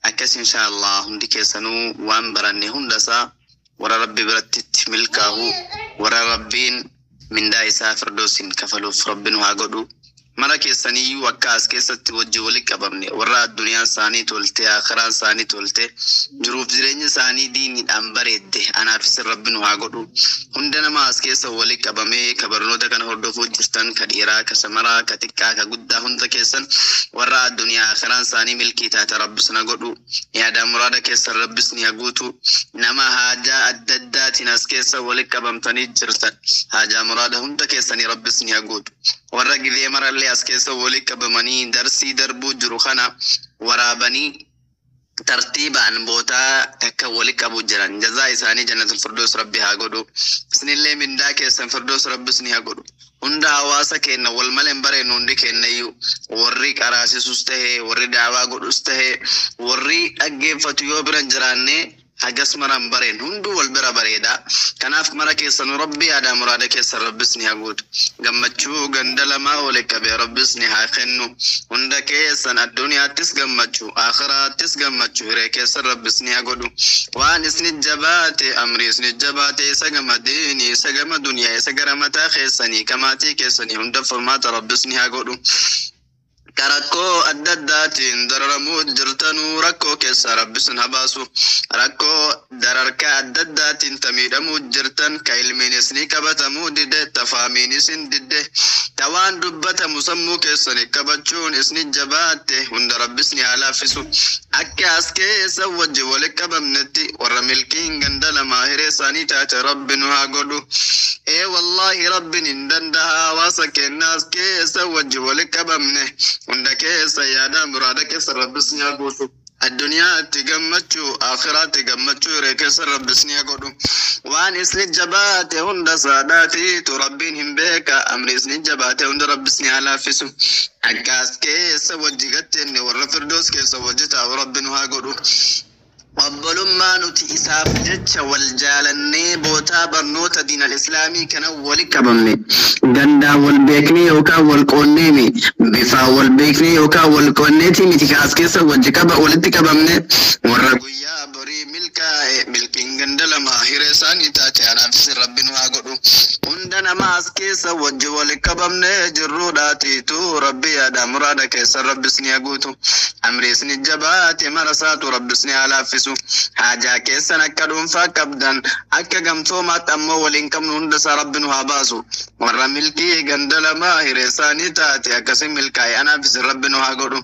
Akkas insha Allah hundi keessanuu waan baranne hundasaa warra rabbi biratti milkaa'u warra rabbiin mindaa isaa firdoosiin kafaluuf rabbi nu haa godhu. Mara keessaniyyuu akka as keessatti wajji walitti qabamne warra addunyaan isaanii tolte akiraan isaanii tolte jiruuf jireenya isaanii diiniidhaan bareedde anaaf isin rabbi nu haa godhu. Hunda nama as keessa walitti qabamee ka barnoota kana hordofuu jirtan ka dhiiraa ka shamaraa ka xiqqaa ka guddaa hunda keessan warra addunyaa akiraan isaanii milkii taate rabbis na godhu. Yaada muraada keessan rabbis ni haguutu. Nama haajaa adda addaatiin as keessa walitti qabamtanii jirtan haajaa muraada hunda keessanii rabbis ni haguutu. Warra gizee marallee as keessa walitti qabamanii darsii darbuu jiru kana waraabanii tartiibaan bootaa takka walitti qabu jiran jazaa isaanii jannatul firdoos rabbi haa godhu. Isinillee mindaa keessan firdoos rabbis ni haa godhu. Hunda hawaasa keenya wal malee hin bareennu hundi keenya iyyuu warri qaraasisus tahe warri daawaa godhus tahe warri dhaggeeffatu yoo bira hin jiraanne hagas mara hin bareen hunduu wal bira bareeda. Kanaaf mara keessan rabbi yaada muraada keessan rabbis ni haa guutu. Gammachuu ganda lamaa walitti qabee rabbis ni haa kennu. Hunda keessan addunyaattis gammachuu akhiraattis gammachuu hiree keessan rabbis ni haa godhu. Waan isni jabaate amri isni jabaate isa gama diinii isa gama duniyaa isa gara mataa keessanii kamaatii keessanii hunda furmaata rabbis ni haa godhu. Ka rakkoo adda addaatiin dararamuu jirtanuu rakkoo keessa rabbi sin haa baasu. Rakkoo dararkaa adda addaatiin tamiidhamuu jirtan ka ilmiin isinii qabatamuu dide tafaamiin isin didde ta waan dubbatamu sammuu keessanii qabachuun isni jabaatte hunda rabbis ni haa laaffisu. Akka as keessa wajji walitti qabamnetti warra milkiin ganda lamaa hiree isaanii taate rabbi nu haa godhu. Ee wallaahi rabbiin hin danda'a hawaasa keenyaas keessa wajji walitti qabamne hunda keessa yaada muraada keessa rabbis ni haa guutu. Addunyaatti gammachuu akhiraatti gammachuu hiree keessa rabbis ni haa godhu. Waan isni jabaate hunda saadhaatiitu rabbiin hin beeka amri isni jabaate hunda rabbis ni haa laaffisu. Akkas keessa wajji gattenne warra firdoos keessa wajji taa'u rabbi nu haa godhu. Obbolummaa nuti isaaf jecha wal jaalannee bootaa barnoota diinal islaamii kana walitti qabamne. Gandaan wal beeknee yookaan wal qoonneemi. Bifaan wal beeknee yookaan wal qoonneeti miti kaas keessa wajji qaba walitti qabamne. Warra guyyaa borii milkaa'e milkiin ganda lama hiree isaanii taate anaaf isin rabbi nu haa godhu. Hunda nama as keessa wajji walitti qabamnee jirruudhaatiitu rabbi yaada muraada keessa rabbis ni haa guutu. Amri isni jabaate mara isaatu rabbis ni haa laaffisu. Haajaa keessan akka dhuunfaa qabdan akka gamtoomaatti ammoo waliin qabnu hunda isaa rabbi nu haa baasu. Warra milkii ganda lamaa hiree isaanii taate akkasii milkaa'e anaaf isin rabbi nu haa godhu.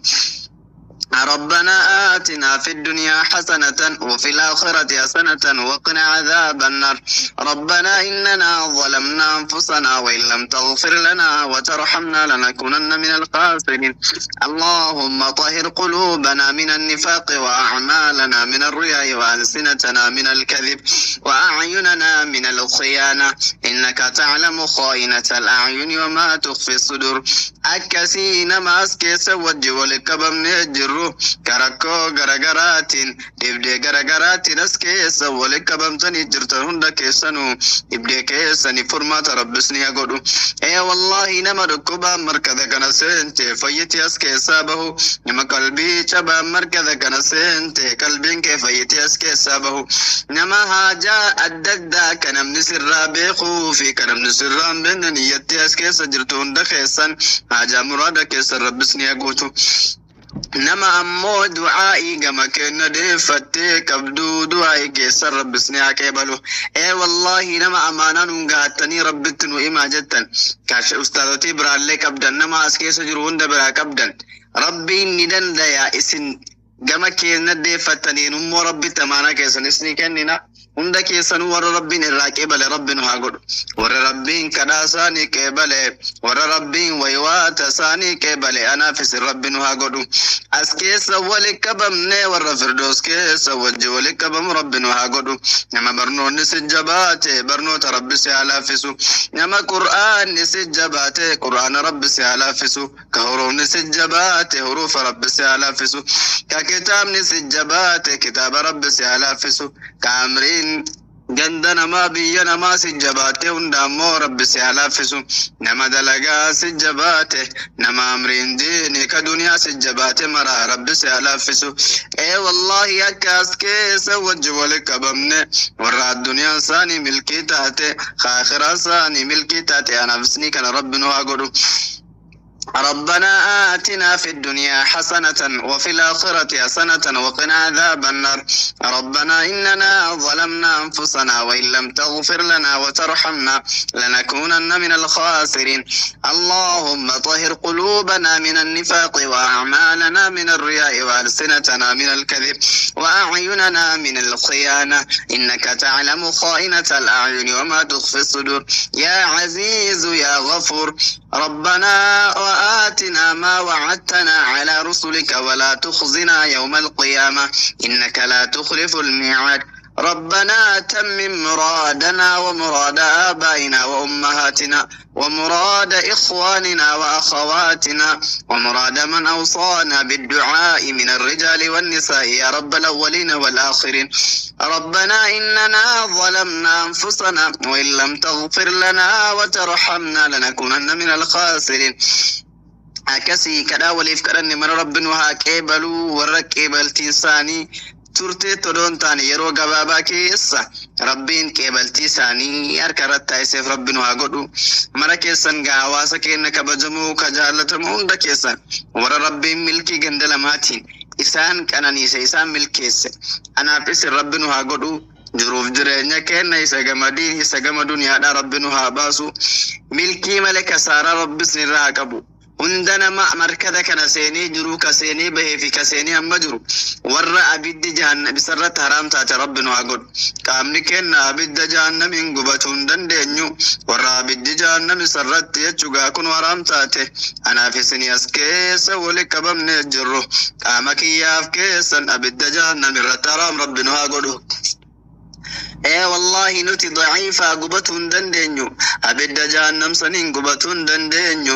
ربنا آتنا في الدنيا حسنة وفي الآخرة حسنة وقنا عذاب النار. ربنا إننا ظلمنا أنفسنا وإن لم تغفر لنا وترحمنا لنكونن من الخاسرين. اللهم طهر قلوبنا من النفاق وأعمالنا من الرياء وألسنتنا من الكذب وأعيننا من الخيانة إنك تعلم خائنة الأعين وما تخفي الصدور. أكسي nama as keessa wajji walitti qabamnee jirru karakkoo garagaraatiin dhibdee garagaraatiin as keessa walitti qabamtanii jirtan hunda keessanuu dhibdee keessanii furmaata rabbis ni haa godhu. Ee wallaahi nama dhukkubaan markada kana seente fayyiti as keessaa bahu, nama qalbii cabaan markada kana seente qalbiin kee fayyiti as keessaa bahu, nama haajaa adda addaa kan namni sirraa beekuu fi kan namni sirraa hin beekne niyyatti as keessa jirtu hunda keessan haajaa muraada keessan rabbis ni haa guutu. Nama ammoo du'aa'ii gama kenna deeffattee qabduu du'aa'ii keessan rabbis ni haa qeebalu. Ee wallaahi nama amaanaa nuun gaattanii rabbitti nu himaa jettan. Kaashe ustaazotii biraallee qabdan, nama as keessa jiru hunda biraa qabdan. Rabbiin ni dandaya isin gama keenya deeffattaniin immoo rabbitti amaanaa keessanis ni kennina. Hunda keessanuu warra rabbiin irraa qeebale rabbi nu haa godhu. Warra rabbiin kadhaa isaanii qeebale, warra rabbiin waywaata isaanii qeebale anaaf isin rabbi nu haa godhu. As keessa wali qabamnee warra firdoos keessa wajji wali qabamu rabbi nu haa godhu. Nama barnoonni si jabaate barnoota rabbi si haa laaffisu. Nama qur'aanni si jabaate qur'aana rabbi si haa laaffisu. Ka huruufni si jabaate huruufa rabbi si haa laaffisu. Ka kitaabni si jabaate kitaaba rabbi si haa laaffisu. Ka amriin ganda namaa biyya namaa si jabaate hunda ammoo rabbi si haa laaffisu. Nama dalagaa si jabaate, nama amriin diini ka duniyaa si jabaate maraa rabbi si haa laaffisu. Ee wallaahi akka as keessa wajji wali qabamne warra addunyaa isaanii milkii taate, akhiraa isaanii milkii taate anaafisni kana rabbi nu haa godhu. ربنا آتنا في الدنيا حسنة وفي الآخرة حسنة وقنا عذاب النار. ربنا إننا ظلمنا أنفسنا وإن لم تغفر لنا وترحمنا لنكونن من الخاسرين. اللهم طهر قلوبنا من النفاق وأعمالنا من الرياء وألسنتنا من الكذب وأعيننا من الخيانة إنك تعلم خائنة الأعين وما تخفي الصدور. يا عزيز يا غفور. ربنا وآتنا ما وعدتنا على رسلك ولا تخزنا يوم القيامة إنك لا تخلف الميعاد. ربنا تمم مرادنا ومراد آبائنا وأمهاتنا ومراد إخواننا وأخواتنا ومراد من أوصانا بالدعاء من الرجال والنساء يا رب الأولين والآخرين. ربنا إننا ظلمنا أنفسنا وإن لم تغفر لنا وترحمنا لنكونن من الخاسرين. Akkasii kadhaa waliif kadhanne mana rabbi nu haa qeebaluu, warra qeebaltii isaanii turtee todoon taane yeroo gabaabaa keessa rabbiin qeebaltii isaanii harka irratti taasiseef rabbi nu haa godhu. Mara keessan gaa hawaasa keenya kabajamoo ka jaallatamu hunda keessan warra rabbiin milkii ganda lamaatiin isaan qananiise isaan milkeesse anaaf isin rabbi nu haa godhu. Jiruuf jireenya keenya isa gamadiin isa gama duniyaadhaa rabbi nu haa baasu. Milkii malee kasaaraa rabbis nirraa haa qabu. Hunda nama markada kana seenee jiru ka seenee bahee fi ka seenee amma jiru warra abiddi jahannam isarratti haraam taate rabbi nu haa godhu. Qaamni keenya abidda jahannamiin gubatuu hin dandeenyu, warra abiddi jahannam isarratti jechuugaa kun haraam taate anaaf isinii as keessa wali qabamnee jirru qaama kiyyaaf keessan abidda jahannam irratti haraam rabbi nu haa godhu. Ee wallaahi nuti daciifaa gubatuu hin dandeenyu, abidda jahannam saniin gubatuu hin dandeenyu.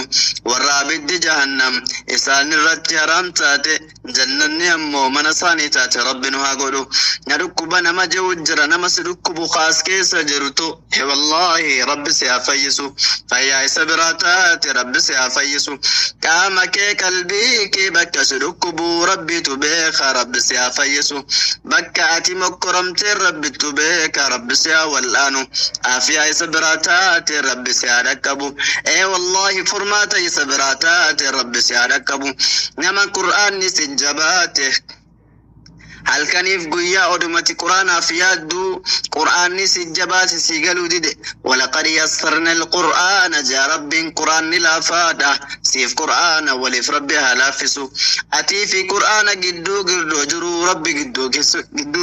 Warra abiddi jahannam isaan irratti haraam taate jannanni ammoo mana isaanii taate rabbi nu haa godhu. Na dhukkuba nama jiru jira, nama si dhukkubu kaas keessa jirtu ee wallaahi rabbi si haa fayyisu, fayyaa isa biraa taate rabbi si haa fayyisu. Qaama kee qalbii kee bakka si dhukkubu rabbitu beeka rabbi si haa fayyisu. Bakka ati mokkoramtee rabbittu beeka rabbi si haa wal'aanu. Afiyaa isa biraa taate rabbi si haa dhaqqabu. Ee wallaahi furmaata isa biraa taate rabbi si haa dhaqqabu. Nama qur'aanni si jabaate halkaniif guyyaa odumati quraanaaf yaadduu qur'aanni si jabaate si galuu dide. Walaqad yassarna alqur'aana jaa rabbiin qur'aanni laafaadha Siif Qur'aana waliif Rabbi haa laaffisu. Atii fi Qur'aana gidduu girdoo jiru Rabbi gidduu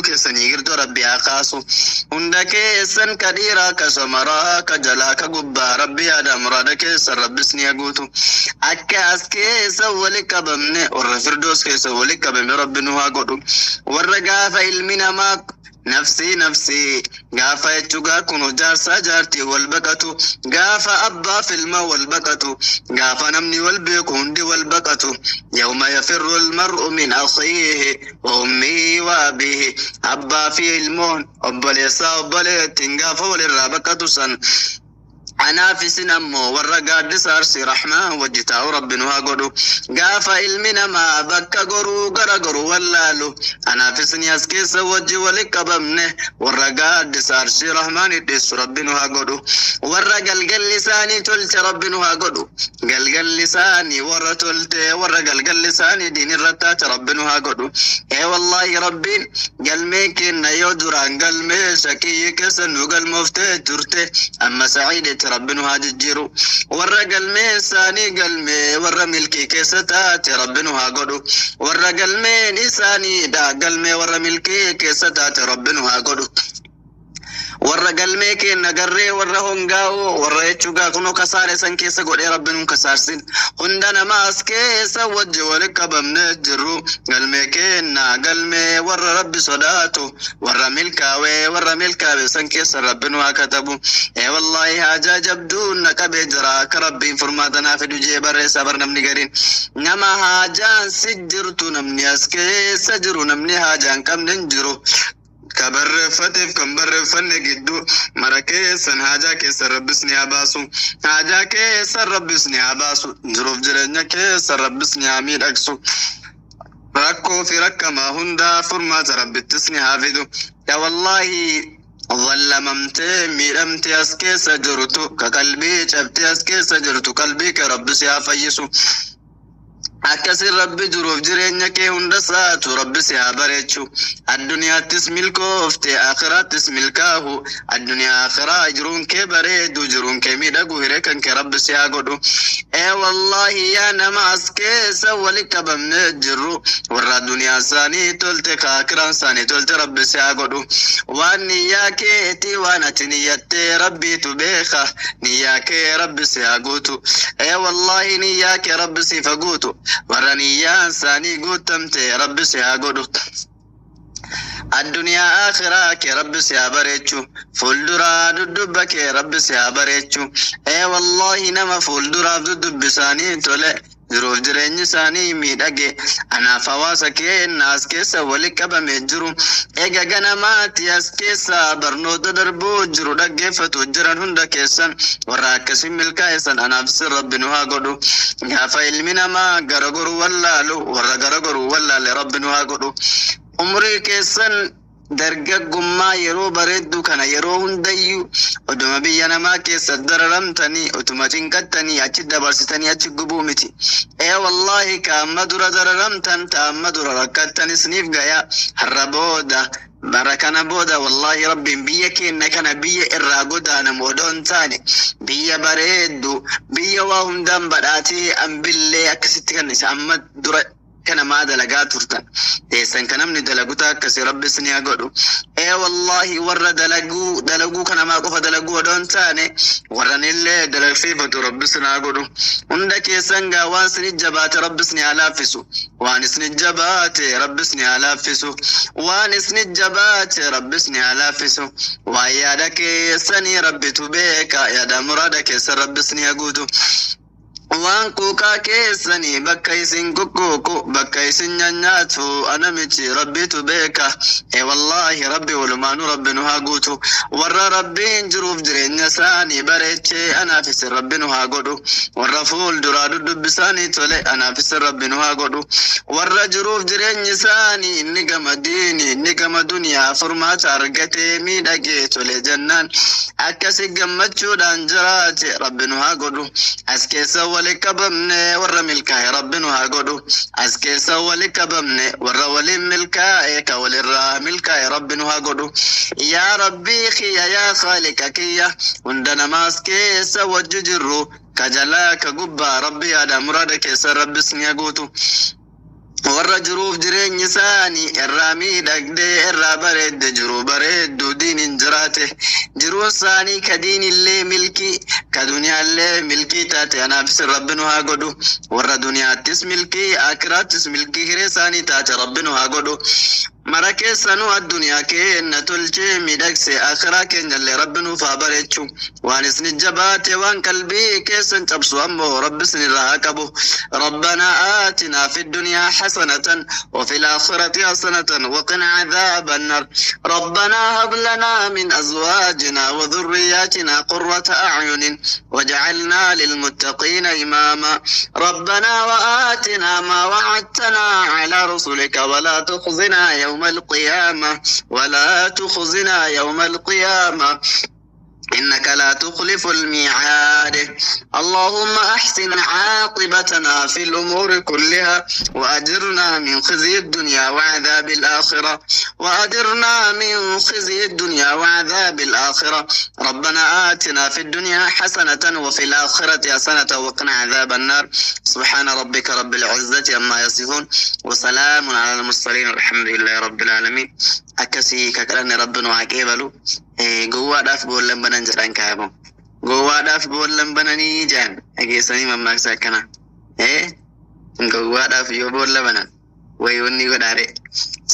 keessanii girdoo Rabbi haa kaasu. Hunda keessan ka dhiiraa, ka shamaraa, ka jalaa, ka gubbaa, Rabbi yaada muraada keessan Rabbis ni guutu. Akka as keessa wali qabamne warra Firdoos keessa wali qabame Rabbi nu haa godhu. Warra gaafa ilmi namaa nafsii nafsii gaafa jechuugaa kun jaarsaa jaartii wal baqatu, gaafa abbaa filma wal baqatu, gaafa namni wal beeku hundi wal baqatu, yawma yafirru almar'u min akhiihi wa ummihi wa abiihi, abbaa fi ilmoon, obboleessaa obboleettiin gaafa walirraa baqatu san, anaaf isin ammoo warra gaaddisa arsi rahmaan wajji taa'u Rabbi nu haa godhu. Gaafa ilmi namaa bakka goruu gara goruu wallaalu, anaaf isin as keessa wajji wali qabamne warra gaaddisa arshii rahmaan hidheessu Rabbi nu haa godhu. Warra galgalli isaanii tolche Rabbi nu haa godhu. Galgalli isaanii warra tolte, warra galgalli isaanii diin irratti taate Rabbi nu haa godhu. Ee wallaahi, Rabbiin galmee kenna yoo duraan galmee shakiyyi keessa nu galmooftee turte, amma saciidetti Rabbi nu haa jijjiiru. Warra galmee isaanii galmee warra milkii keessa taate Rabbi nu haa godhu. Warra galmeen isaaniidha galmee warra milkii keessa taate Rabbi nu haa godhu. Warra galmee kenna garree warra hongaa'oo warra jechuugaa kunoo kasaare san keessa godhee Rabbi nun kasaarsin. Hunda namaas keessa wajji wali qabamnee jirru galmee kenna galmee warra Rabbi sodaatu, warra milkaawee, warra milkaawe san keessa Rabbi nu haa katabu. Ee wallaahi, haajaa jabduun na qabee jira, akka Rabbiin furmaata naa fidu jee barreessa bar namni gariin. Nama haajaan si jirtu, namni as keessa jiru, namni haajaan qabne hin jiru. Ka barreeffateef kan barreeffanne gidduu mara keessan haajaa keessan Rabbis ni haa baasu. Haajaa keessan Rabbis ni haa baasu. Jiruuf jireenya keessan Rabbis ni haa miidhagsu. Rakkoo fi rakkamaa hundaa furmaata Rabbittis ni haa fidu. Yaa wallaahi, zallamamtee miidhamtee as keessa jirtu, ka qalbii cabtee as keessa jirtu, qalbii kee Rabbis haa fayyisu. Akkasin Rabbi jiruuf jireenya kee hunda saatu Rabbi si haa bareechu. Addunyaattis milkoofte, akhiraattis milkaahu. Addunyaa akhiraa jiruun kee bareedu, jiruun kee miidhagu, hiree kan kee Rabbi si haa godhu. Ee wallaahi, yaa nama as keessa wali qabamnee jirru, warra addunyaa isaanii tolte ka akiraan isaanii tolte Rabbi si haa godhu. Waan niyyaa keetii, waan ati niyyattee Rabbiitu beeka. Niyyaa kee Rabbi si haa guutu. Ee wallaahi, niyyaa kee Rabbi siif haa guutu. Warra niyyaan isaanii guutamte Rabbi si haa godhu. Addunyaa akhiraa kee Rabbi si haa bareechu. Fuulduraa dudubba kee Rabbi si haa bareechu. Ee wallaahi, nama fuulduraaf dudubbi isaanii tole, jiruuf jireenyi isaanii miidhage, anaaf hawaasa keenya as keessa wali qabamee jiru, eega ganamaati as keessa barnoota darbuu jiru dhaggeeffatu jiran hunda keessan, warra akkasii milkaa'essan anaaf sin Rabbi nu haa godhu. Gaafa ilmi namaa gara goru wallaalu, warra gara goru wallaale Rabbi nu haa godhu. Umrii keessan dargaggummaa yeroo bareeddu kana yeroo hundayyuu oduma biyya namaa keessa dararamtanii, utuma cinqattanii achi dabarsitanii achi gubuu miti. Ee wallaahi, ka amma dura dararamtan, ta amma dura rakkattan isiniif gaya. Har'a booda, bara kana booda, wallaahi, Rabbiin biyya keenya kana biyya irraa godaanamu odoo hin taane, biyya bareeddu, biyya waa hundaan badhaatee, ambillee akkasitti kan isa amma dura kana maa dalagaa turtan teessan kan namni dalaguta akkasi Rabbis ni haa godhu. Ee wallaahi, warra dalaguu dalaguu kana maa qofa dalaguu odoo hin taane, warra nillee dalagsiifatu Rabbis ni haa godhu. Hunda keessan gaa waan isin jabaate Rabbis ni haa laaffisu. Waan isin jabaate Rabbis ni haa laaffisu. Waan isin jabaate Rabbis ni haa laaffisu. Waan yaada keessanii Rabbitu beeka. Yaada muraada keessan Rabbis ni haa guutu. Waan quuqaa keessanii, bakka isin kukkuuqu, bakka isin nyaanyaatu ana miti, Rabbitu beeka. Ee wallaahi, Rabbi walumaanuu Rabbi nu haa guutu. Warra Rabbiin jiruuf jireenya isaanii bareechee anaaf isin Rabbi nu haa godhu. Warra fuulduraa duddubbisaanii tole anaaf isin Rabbi nu haa godhu. Warra jiruuf jireenyi isaanii inni gama diini, inni gama duniyaa furmaata argatee miidhagee tole jennaan akkasi gammachuudhaan jiraate Rabbi nu haa godhu. As keessa wali qabamne warra milkaa'e Rabbi nu haa godhu. As keessa wali qabamne warra waliin milkaa'e, ka walirraa milkaa'e Rabbi nu haa godhu. Yaa Rabbii kiyya, yaa Khaaliqa kiyya, hunda namaas keessa wajji jirru. Ka jalaa ka gubbaa Rabbi yaada muraada keessa Rabbi isin haa guutu. Warra jiruuf jireenyi isaanii irraa miidhagdee irraa bareedde jiru bareedduu diiniin jiraate. Jiruun isaanii ka diinillee milkii ka duniyaallee milkii taate anaafis Rabbi nu haa godhu. Warra duniyaattis milkii akiraattis milkii hiree isaanii taate Rabbi nu haa godhu. Mara keessanuu addunyaa keenya tolchee miidhagse akiraa keenyallee Rabbi nuuf haa bareechu. Waan isin jabaate waan qalbii keessan cabsu ammoo Rabbi isinirraa haa qabu. ربنا آتنا في الدنيا حسنة وفي الآخرة حسنة وقنا عذاب النار. ربنا هب لنا من أزواجنا وذرياتنا قرة أعين واجعلنا للمتقين إماما. ربنا وآتنا ما وعدتنا على رسلك ولا تخزنا يوم القيامة ولا تخزنا يوم القيامة إنك لا تخلف الميعاد. اللهم أحسن عاقبتنا في الأمور كلها وأجرنا من خزي الدنيا وعذاب الآخرة وأجرنا من خزي الدنيا وعذاب الآخرة. ربنا آتنا في الدنيا حسنة وفي الآخرة حسنة وقنا عذاب النار. سبحان ربك رب العزة عما يصفون وسلام على المرسلين والحمد لله رب العالمين. أكسي ككلن ربنا وعقبلو gowwaadhaaf boollan banan jedhan kaa'amu. Gowwaadhaaf boollan bananii jedhan dhageessanii mammaaksa akkana. Gowwaadhaaf yoo boolla banan wayoonni godhaare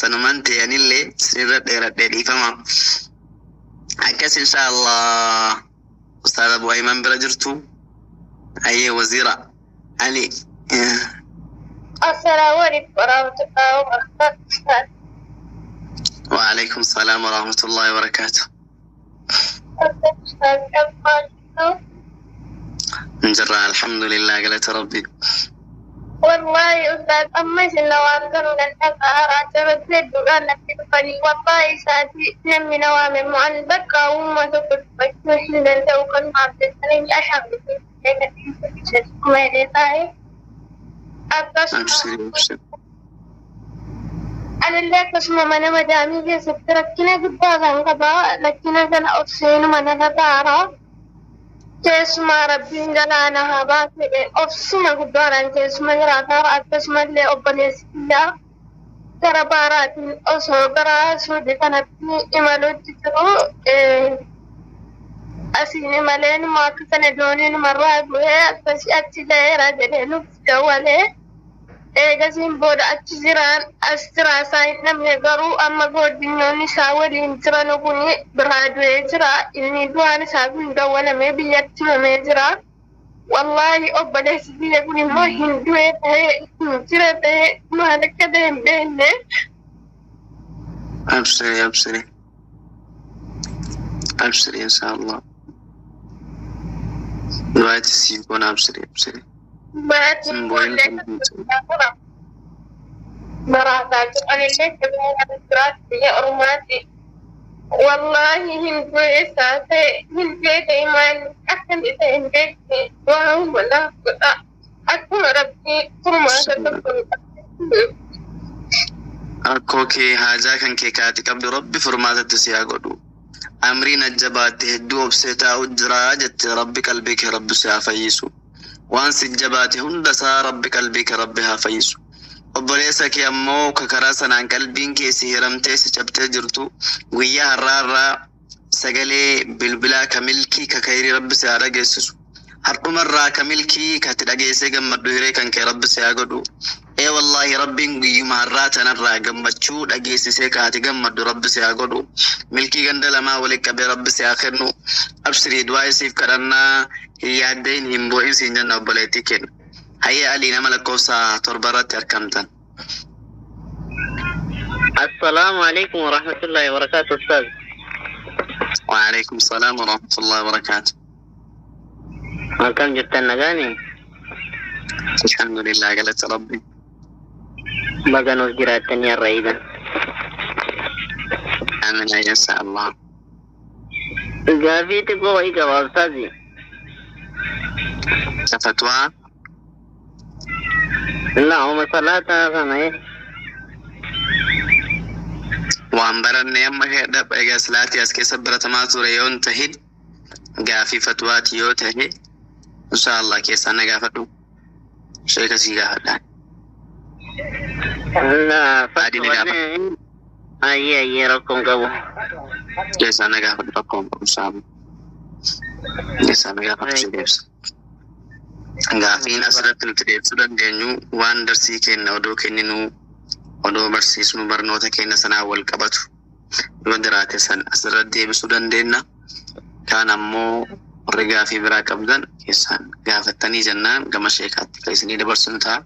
sanumaan ta'anillee sirra dheeradhee dhiifama. Akkas inshaallah Ustaaz Abu Ayman bira jirtu. Ayyee waziira Ali. السلام عليكم ورحمة الله وبركاته. وعليكم السلام ورحمة الله وبركاته. نجرى الحمد لله قالت ربي. والله أستاذ أما سنوام كانوا لن أرى والله ساتي نمي نوام معن بكى وما تقول بكى لو كان عبد السلام أشعر Anillee akkasuma mana madaamii keessatti rakkina guddaa kan qabaa. Rakkina kana obseen mana irra keessumaa Rabbiin galaana haa baasee obsuma guddaadhaan keessuma jiraataa. Akkasumallee obboleessi kiyyaa gara baaraatiin osoo gara suudii kanatti imaluutti jiru asiin imalee numa akka kana doonii numarraa bu'ee akkasii achi ga'eera jedhee nuuf dawwalee. Eegasiin booda achi jiraan as jiraa isaa hin dhabne, garuu amma godinyoonni isaa waliin jiran kun biraa du'ee jira. Inni du'aan isaa kun dawwalamee biyyatti himamee jira. Wallaahi obboleessi biyya kun immoo hin du'ee ta'ee hin jira ta'ee maal akka ta'e hin beekne. أبشري أبشري أبشري إن شاء الله دعاء تسيبون أبشري أبشري. Baatiin baraataa anillee biraatti biyya ormaati. Wallaahi hin du'e isaa ta'e hin du'e ta'e maal akka inni ta'e hin beekne waan walaaf godha. Akkuma Rabbii furmaata tokko. Akkoo kee haajaa kan kee kaati qabdu Rabbi furmaatatti si haa godhu. Amriin ajjabaatte hedduu obsee taa'u jiraa jette Rabbi qalbii kee Rabbi si haa fayyisu. Waan si jabaate hunda isaa Rabbi qalbii kee Rabbi haa fayyisu. Obboleessa kee ammoo ka karaa sanaan qalbiin kee si hiramtee si cabtee jirtu guyyaa har'aa irraa sagalee bilbilaa ka milkii ka kayrii Rabbi si haa dhageessisu. Har'umarraa ka milkii ka ati dhageessee gammaddu hiree kan kee Rabbi si haa godhu. Ee wallaahi Rabbiin guyyuma har'aa tanarraa gammachuu dhageessisee ka ati gammaddu Rabbi si haa godhu. Milkii ganda lamaa walitti qabee Rabbi si haa kennu. Abshirii du'aa isiif kadhannaa hin yaaddeen hin boo'in siin jenna obboleettii kenna. Hayya Alii nama lakkoofsa 7 irratti argamtan. السلام عليكم ورحمة الله وبركاته أستاذ. وعليكم السلام ورحمة الله وبركاته. Akkam jirtan, nagaani? الحمد لله galata Rabbi. Baga nuuf jiraattanii har'a iidan. Amiin إن شاء الله. Gaafii xiqqoo wayii qaba ustaazi. Fatwaa. Naa'uma salaataa kana. Waan barannee amma egaa silaatii as keessa baratamaa ture yoo hin tahin gaafii fatwaati yoo tahe Insha Allah keessaan na gaafadhu. Sheeka sii gaafadhaan. Adii na gaafadhu. Ayyee, ayyee, rakkoon qabu. Keessaan na gaafadhu, rakkoon qabu insha Allah. Keessaan na gaafadhu, si deebisa. Gaafiin asirratti nuti deebisuu dandeenyu waan darsii kenna odoo kenninuu, odoo barsiisnu, barnoota keenya sanaan wal qabatu yoo jiraate san asirratti deebisuu dandeenya. Kaan ammoo warri gaafii biraa qabdan keessaan gaafattanii jennaan gama sheekaatti kan isinii dabarsinu ta'a.